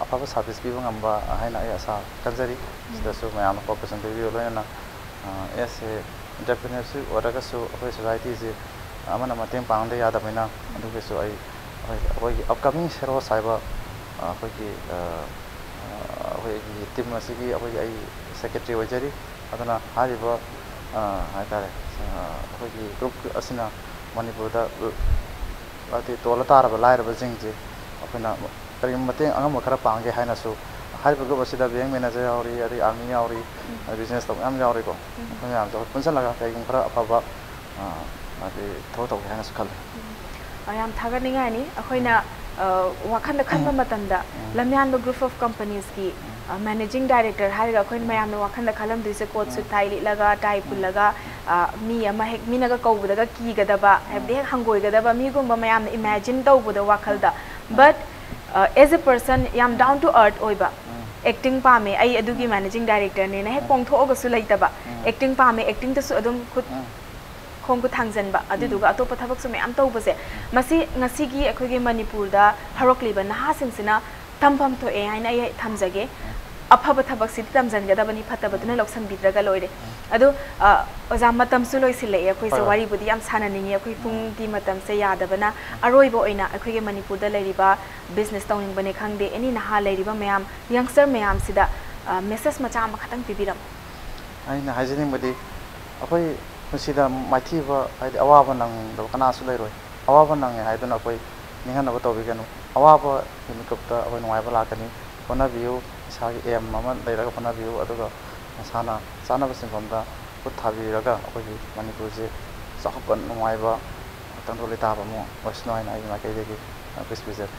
ꯑꯐꯕ service ꯄꯤꯕ ꯉꯝꯕ ꯍꯥꯏꯅ ꯑꯩ ꯑꯁꯥ ꯀꯟꯖꯔꯤ꯫ ꯁꯤꯗꯁꯨ ꯃꯌꯥꯝꯅ cooperation ꯄꯤꯕꯤꯌꯨ, ꯂꯣꯏꯅꯅ, ꯑ, as a entrepreneurship ꯑꯣꯏꯔꯒꯁꯨ ꯑꯩꯈꯣꯏ societyꯁꯤ ꯑꯃꯅ ꯃꯇꯦꯡ ꯄꯥꯡꯗ ꯌꯥꯗꯕꯅꯤꯅ, ꯑꯗꯨꯒꯤꯁꯨ ꯑꯩ, ꯑꯩꯈꯣꯏ, ꯑꯩꯈꯣꯏꯒꯤ upcoming heroes ꯍꯥꯏꯕ, ꯑ, ꯑꯩꯈꯣꯏꯒꯤ, ꯑ, ꯑ, ꯑꯩꯈꯣꯏꯒꯤ team ꯑꯁꯤꯒꯤ ꯑꯩꯈꯣꯏꯒꯤ ꯑꯩ secretary ꯑꯣꯏꯖꯔꯤ꯫ ꯑꯗꯨꯅ ꯍꯥꯏꯔꯤꯕ, ꯑ, ꯍꯥꯏꯇꯥꯔꯦ, ꯑ, ꯑꯩꯈꯣꯏꯒꯤ group ꯑꯁꯤꯅ ꯃꯅꯤꯄꯨꯔꯗ, ꯍꯥꯏꯗꯤ, ꯇꯣꯜꯂ ꯇꯥꯔꯕ ꯂꯥꯏꯔꯕꯁꯤꯡꯁꯦ ꯑꯩꯈꯣꯏꯅ ꯀꯔꯤꯒꯨꯝꯕ ꯃꯇꯦꯡ ꯑꯉꯝꯕ ꯈꯔ ꯄꯥꯡꯒꯦ ꯍꯥꯏꯅꯁꯨ, ꯍꯥꯏꯔꯤꯕ group ꯑꯁꯤꯗ bank manager ꯌꯥꯎꯔꯤ, ꯑꯗꯩ army ꯌꯥꯎꯔꯤ, ꯑꯗꯩ business ꯇꯧꯕ ꯃꯌꯥꯝ ꯌꯥꯎꯔꯤꯀꯣ꯫ ꯑꯩꯈꯣꯏ ꯃꯌꯥꯝꯁꯦ ꯑꯩꯈꯣꯏ ꯄꯨꯟꯁꯤꯜꯂꯒ ꯀꯔꯤꯒꯨꯝꯕ ꯈꯔ ꯑꯐꯕ, ꯑ, ꯍꯥꯏꯗꯤ, ꯊꯕꯛ ꯇꯧꯒꯦ ꯍꯥꯏꯅꯁꯨ ꯈꯜꯂꯤ꯫ ꯑ, ꯌꯥꯝ ꯊꯥꯒꯠꯅꯤꯡꯉꯥꯏꯅꯤ꯫ ꯑꯩꯈꯣꯏꯅ, ꯑ, ꯋꯥꯈꯜꯗ ꯈꯟꯕ ꯃꯇꯝꯗ ꯂꯝꯌꯥꯟꯕ group of companiesꯀꯤ, ꯑ, managing director ꯍꯥꯏꯔꯒ ꯑꯩꯈꯣꯏꯅ ꯃꯌꯥꯝꯅ ꯋꯥꯈꯜꯗ ꯈꯜꯂꯝꯗꯣꯏꯁꯦ, coat suit tie ꯂꯤꯠꯂꯒ, tie ꯄꯨꯜꯂꯒ, ꯑ, ꯃꯤ ꯑꯃ ꯍꯦꯛ ꯃꯤꯅꯒ ꯀꯧꯕꯗꯒ ꯀꯤꯒꯗꯕ, ꯍꯥꯏꯕꯗꯤ ꯍꯦꯛ ꯍꯪꯒꯣꯏꯒꯗꯕ ꯃꯤꯒꯨꯝꯕ ꯃꯌꯥꯝꯅ imagine ꯇꯧꯕꯗꯣ ꯋꯥꯈꯜꯗ꯫ But, ꯑ, as a person ꯌꯥꯝ down to earth ꯑꯣꯏꯕ, acting ꯄꯥꯝꯃꯦ, ꯑꯩ ꯑꯗꯨꯒꯤ managing directorꯅꯦꯅ ꯍꯦꯛ ꯄꯣꯡꯊꯣꯛꯑꯒꯁꯨ ꯂꯩꯇꯕ, acting ꯄꯥꯝꯃꯦ, actingꯗꯁꯨ ꯑꯗꯨꯝ ꯈꯨꯠ ꯈꯣꯡ ꯈꯨꯠ ꯊꯥꯡꯖꯟꯕ, ꯑꯗꯨꯗꯨꯒ ꯑꯇꯣꯞꯄ ꯊꯕꯛꯁꯨ ꯃꯌꯥꯝ ꯇꯧꯕꯁꯦ, ꯃꯁꯤ ꯉꯁꯤꯒꯤ ꯑꯩꯈꯣꯏꯒꯤ ꯃꯅꯤꯄꯨꯔꯗ ꯍꯧꯔꯛꯂꯤꯕ ꯅꯍꯥꯁꯤꯡꯁꯤꯅ ꯇꯝꯐꯝ ꯊꯣꯛꯑꯦ ꯍꯥꯏꯅ ꯑꯩ ꯊꯝꯖꯒꯦ꯫ ꯑꯐꯕ ꯊꯕꯛꯁꯤꯗꯤ ꯇꯝꯁꯤꯟꯒꯗꯕꯅꯤ, ꯐꯠꯇꯕꯗꯨꯅ ꯂꯧꯁꯤꯟꯕꯤꯗ꯭ꯔꯒ ꯂꯣꯏꯔꯦ꯫ ꯑꯗꯣ, ꯑ, ꯑꯣꯖꯥ, ꯃꯇꯝꯁꯨ ꯂꯣꯏꯁꯤꯜꯂꯛꯑꯦ ꯑꯩꯈꯣꯏꯁꯦ꯫ ꯍꯣꯏ, ꯍꯣꯏ꯫ ꯋꯥꯔꯤꯕꯨꯗꯤ ꯌꯥꯝ ꯁꯥꯟꯅꯅꯤꯡꯉꯤ, ꯑꯩꯈꯣꯏ ꯄꯨꯡꯒꯤ ꯃꯇꯝꯁꯦ ꯌꯥꯗꯕꯅ꯫ ꯑꯔꯣꯏꯕ ꯑꯣꯏꯅ ꯑꯩꯈꯣꯏꯒꯤ ꯃꯅꯤꯄꯨꯔꯗ ꯂꯩꯔꯤꯕ business ꯇꯧꯅꯤꯡꯕꯅꯦ ꯈꯪꯗꯦ, any ꯅꯍꯥ ꯂꯩꯔꯤꯕ ꯃꯌꯥꯝ, youngster ꯃꯌꯥꯝꯁꯤꯗ, ꯑ, message ꯃꯆꯥ ꯑꯃꯈꯛꯇꯪ ꯄꯤꯕꯤꯔꯝꯃꯨ꯫ ꯑꯩꯅ ꯍꯥꯏꯖꯅꯤꯡꯕꯗꯤ, ꯑꯩꯈꯣꯏ ꯄꯨꯟꯁꯤꯗ ꯃꯥꯏꯊꯤꯕ, ꯍꯥꯏꯗꯤ ꯑꯋꯥꯕ ꯅꯪꯗꯕ ꯀꯅꯥꯁꯨ ꯂꯩꯔꯣꯏ꯫ ꯑꯋꯥꯕ ꯅꯪꯉꯦ ꯍꯥꯏꯗꯨꯅ ꯑꯩꯈꯣꯏ ꯅꯤꯡꯍꯟꯅꯕ ꯇꯧꯕꯤꯒꯅꯨ꯫ ꯑꯋꯥꯕꯒꯤ ꯃꯤꯀꯨꯞꯇ ꯑꯩꯈꯣꯏ ꯅꯨꯡꯉꯥꯏꯕ ꯂꯥꯛꯀꯅꯤ꯫ ꯍꯣꯠꯅꯕꯤꯌꯨ, ꯏꯁꯥꯒꯤ aim ꯑꯃ ꯂꯩꯔꯒ ꯍꯣꯠꯅꯕꯤꯌꯨ, ꯑꯗꯨꯒ ꯃꯁꯥꯅ ꯆꯥꯅꯕ ꯁꯤꯟꯐꯝꯗ ꯊꯥꯕꯤꯔꯒ ꯑꯩꯈꯣꯏꯒꯤ ꯃꯅꯤꯄꯨꯔꯁꯦ ꯆꯥꯎꯈꯠꯄ ꯅꯨꯡꯉꯥꯏꯕ ꯇꯪꯗꯨ ꯂꯩꯇꯥꯕ ꯑꯃ ꯑꯣꯏꯁꯅꯨ ꯍꯥꯏꯅ ꯑꯩꯒꯤ ꯃꯥꯏꯀꯩꯗꯒꯤ ꯋꯤꯁ ꯄꯤꯖꯔꯤ꯫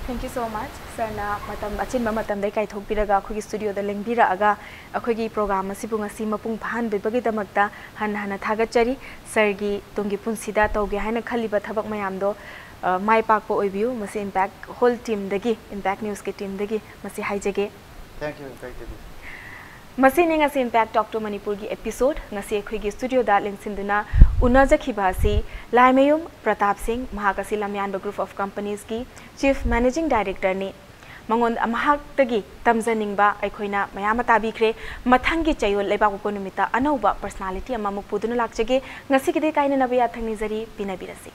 Thank you so much, ꯁꯔꯅ ꯃꯇꯝ ꯑꯆꯤꯟꯕ ꯃꯇꯝꯗ ꯀꯥꯏꯊꯣꯛꯄꯤꯔꯒ ꯑꯩꯈꯣꯏꯒꯤ ꯁ꯭ꯇꯨꯗꯤꯑꯣꯗ ꯂꯦꯡꯕꯤꯔꯛꯑꯒ ꯑꯩꯈꯣꯏꯒꯤ ꯄ꯭ꯔꯣꯒ꯭ꯔꯥꯝ ꯑꯁꯤꯕꯨ ꯉꯁꯤ ꯃꯄꯨꯡ ꯐꯥꯍꯟꯕꯤꯕꯒꯤꯗꯃꯛꯇ ꯍꯟꯅ ꯍꯟꯅ ꯊꯥꯒꯠꯆꯔꯤ꯫ ꯁꯔꯒꯤ ꯇꯨꯡꯒꯤ ꯄꯨꯟꯁꯤꯗ ꯇꯧꯒꯦ ꯍꯥꯏꯅ ꯈꯜꯂꯤꯕ ꯊꯕꯛ ꯃꯌꯥꯝꯗꯣ ꯃꯥꯏ ꯄꯥꯛꯄ ꯑꯣꯏꯕꯤꯌꯨ꯫ ꯃꯁꯤ ꯏꯝꯄꯦꯛ ꯍꯣꯜ ꯇꯤꯝꯗꯒꯤ, ꯏꯝꯄꯦꯛ ꯅ꯭ꯌꯨꯁꯀꯤ ꯇꯤꯝꯗꯒꯤ ꯃꯁꯤ ꯍꯥꯏꯖꯒꯦ꯫ Thank you, Impact T V. ꯃꯁꯤꯅꯤ ꯉꯁꯤ ꯏꯝꯄꯦꯛ ꯇꯣꯛ ꯇꯨ ꯃꯅꯤꯄꯨꯔꯒꯤ ꯑꯦꯄꯤꯁꯣꯗ꯫ ꯉꯁꯤ ꯑꯩꯈꯣꯏꯒꯤ ꯁ꯭ꯇꯨꯗꯤꯑꯣꯗ ꯂꯦꯡꯁꯤꯟꯗꯨꯅ ꯎꯅꯖꯈꯤꯕ ꯑꯁꯤ ꯂꯥꯏꯃꯌꯨꯝ ꯄ꯭ꯔꯇꯥꯞ ꯁꯤꯡ, ꯃꯍꯥꯛ ꯑꯁꯤ ꯂꯝꯌꯥꯟꯕ ꯒ꯭ꯔꯨꯞ ꯑꯣꯐ ꯀꯝꯄꯅꯤꯁꯀꯤ ꯆꯤꯐ ꯃꯦꯅꯦꯖꯤꯡ ꯗꯥꯏꯔꯦꯛꯇꯔꯅꯤ꯫ ꯃꯉꯣꯟꯗ, ꯃꯍꯥꯛꯇꯒꯤ ꯇꯝꯖꯅꯤꯡꯕ ꯑꯩꯈꯣꯏꯅ ꯃꯌꯥꯝ ꯑꯃ ꯇꯥꯕꯤꯈ꯭ꯔꯦ꯫ ꯃꯊꯪꯒꯤ ꯆꯌꯣꯜ ꯂꯩꯕꯥꯛꯄꯣꯛꯄ ꯅꯨꯃꯤꯠꯇ ꯑꯅꯧꯕ ꯄꯔꯁꯅꯥꯂꯤꯇꯤ ꯑꯃꯃꯨꯛ ꯄꯨꯗꯨꯅ ꯂꯥꯛꯆꯒꯦ꯫ ꯉꯁꯤꯒꯤꯗꯤ ꯀꯥꯏꯅꯅꯕ ꯌꯥꯊꯪ ꯅꯤꯖꯔꯤ꯫ ꯄꯤꯅꯕꯤꯔꯁꯤ꯫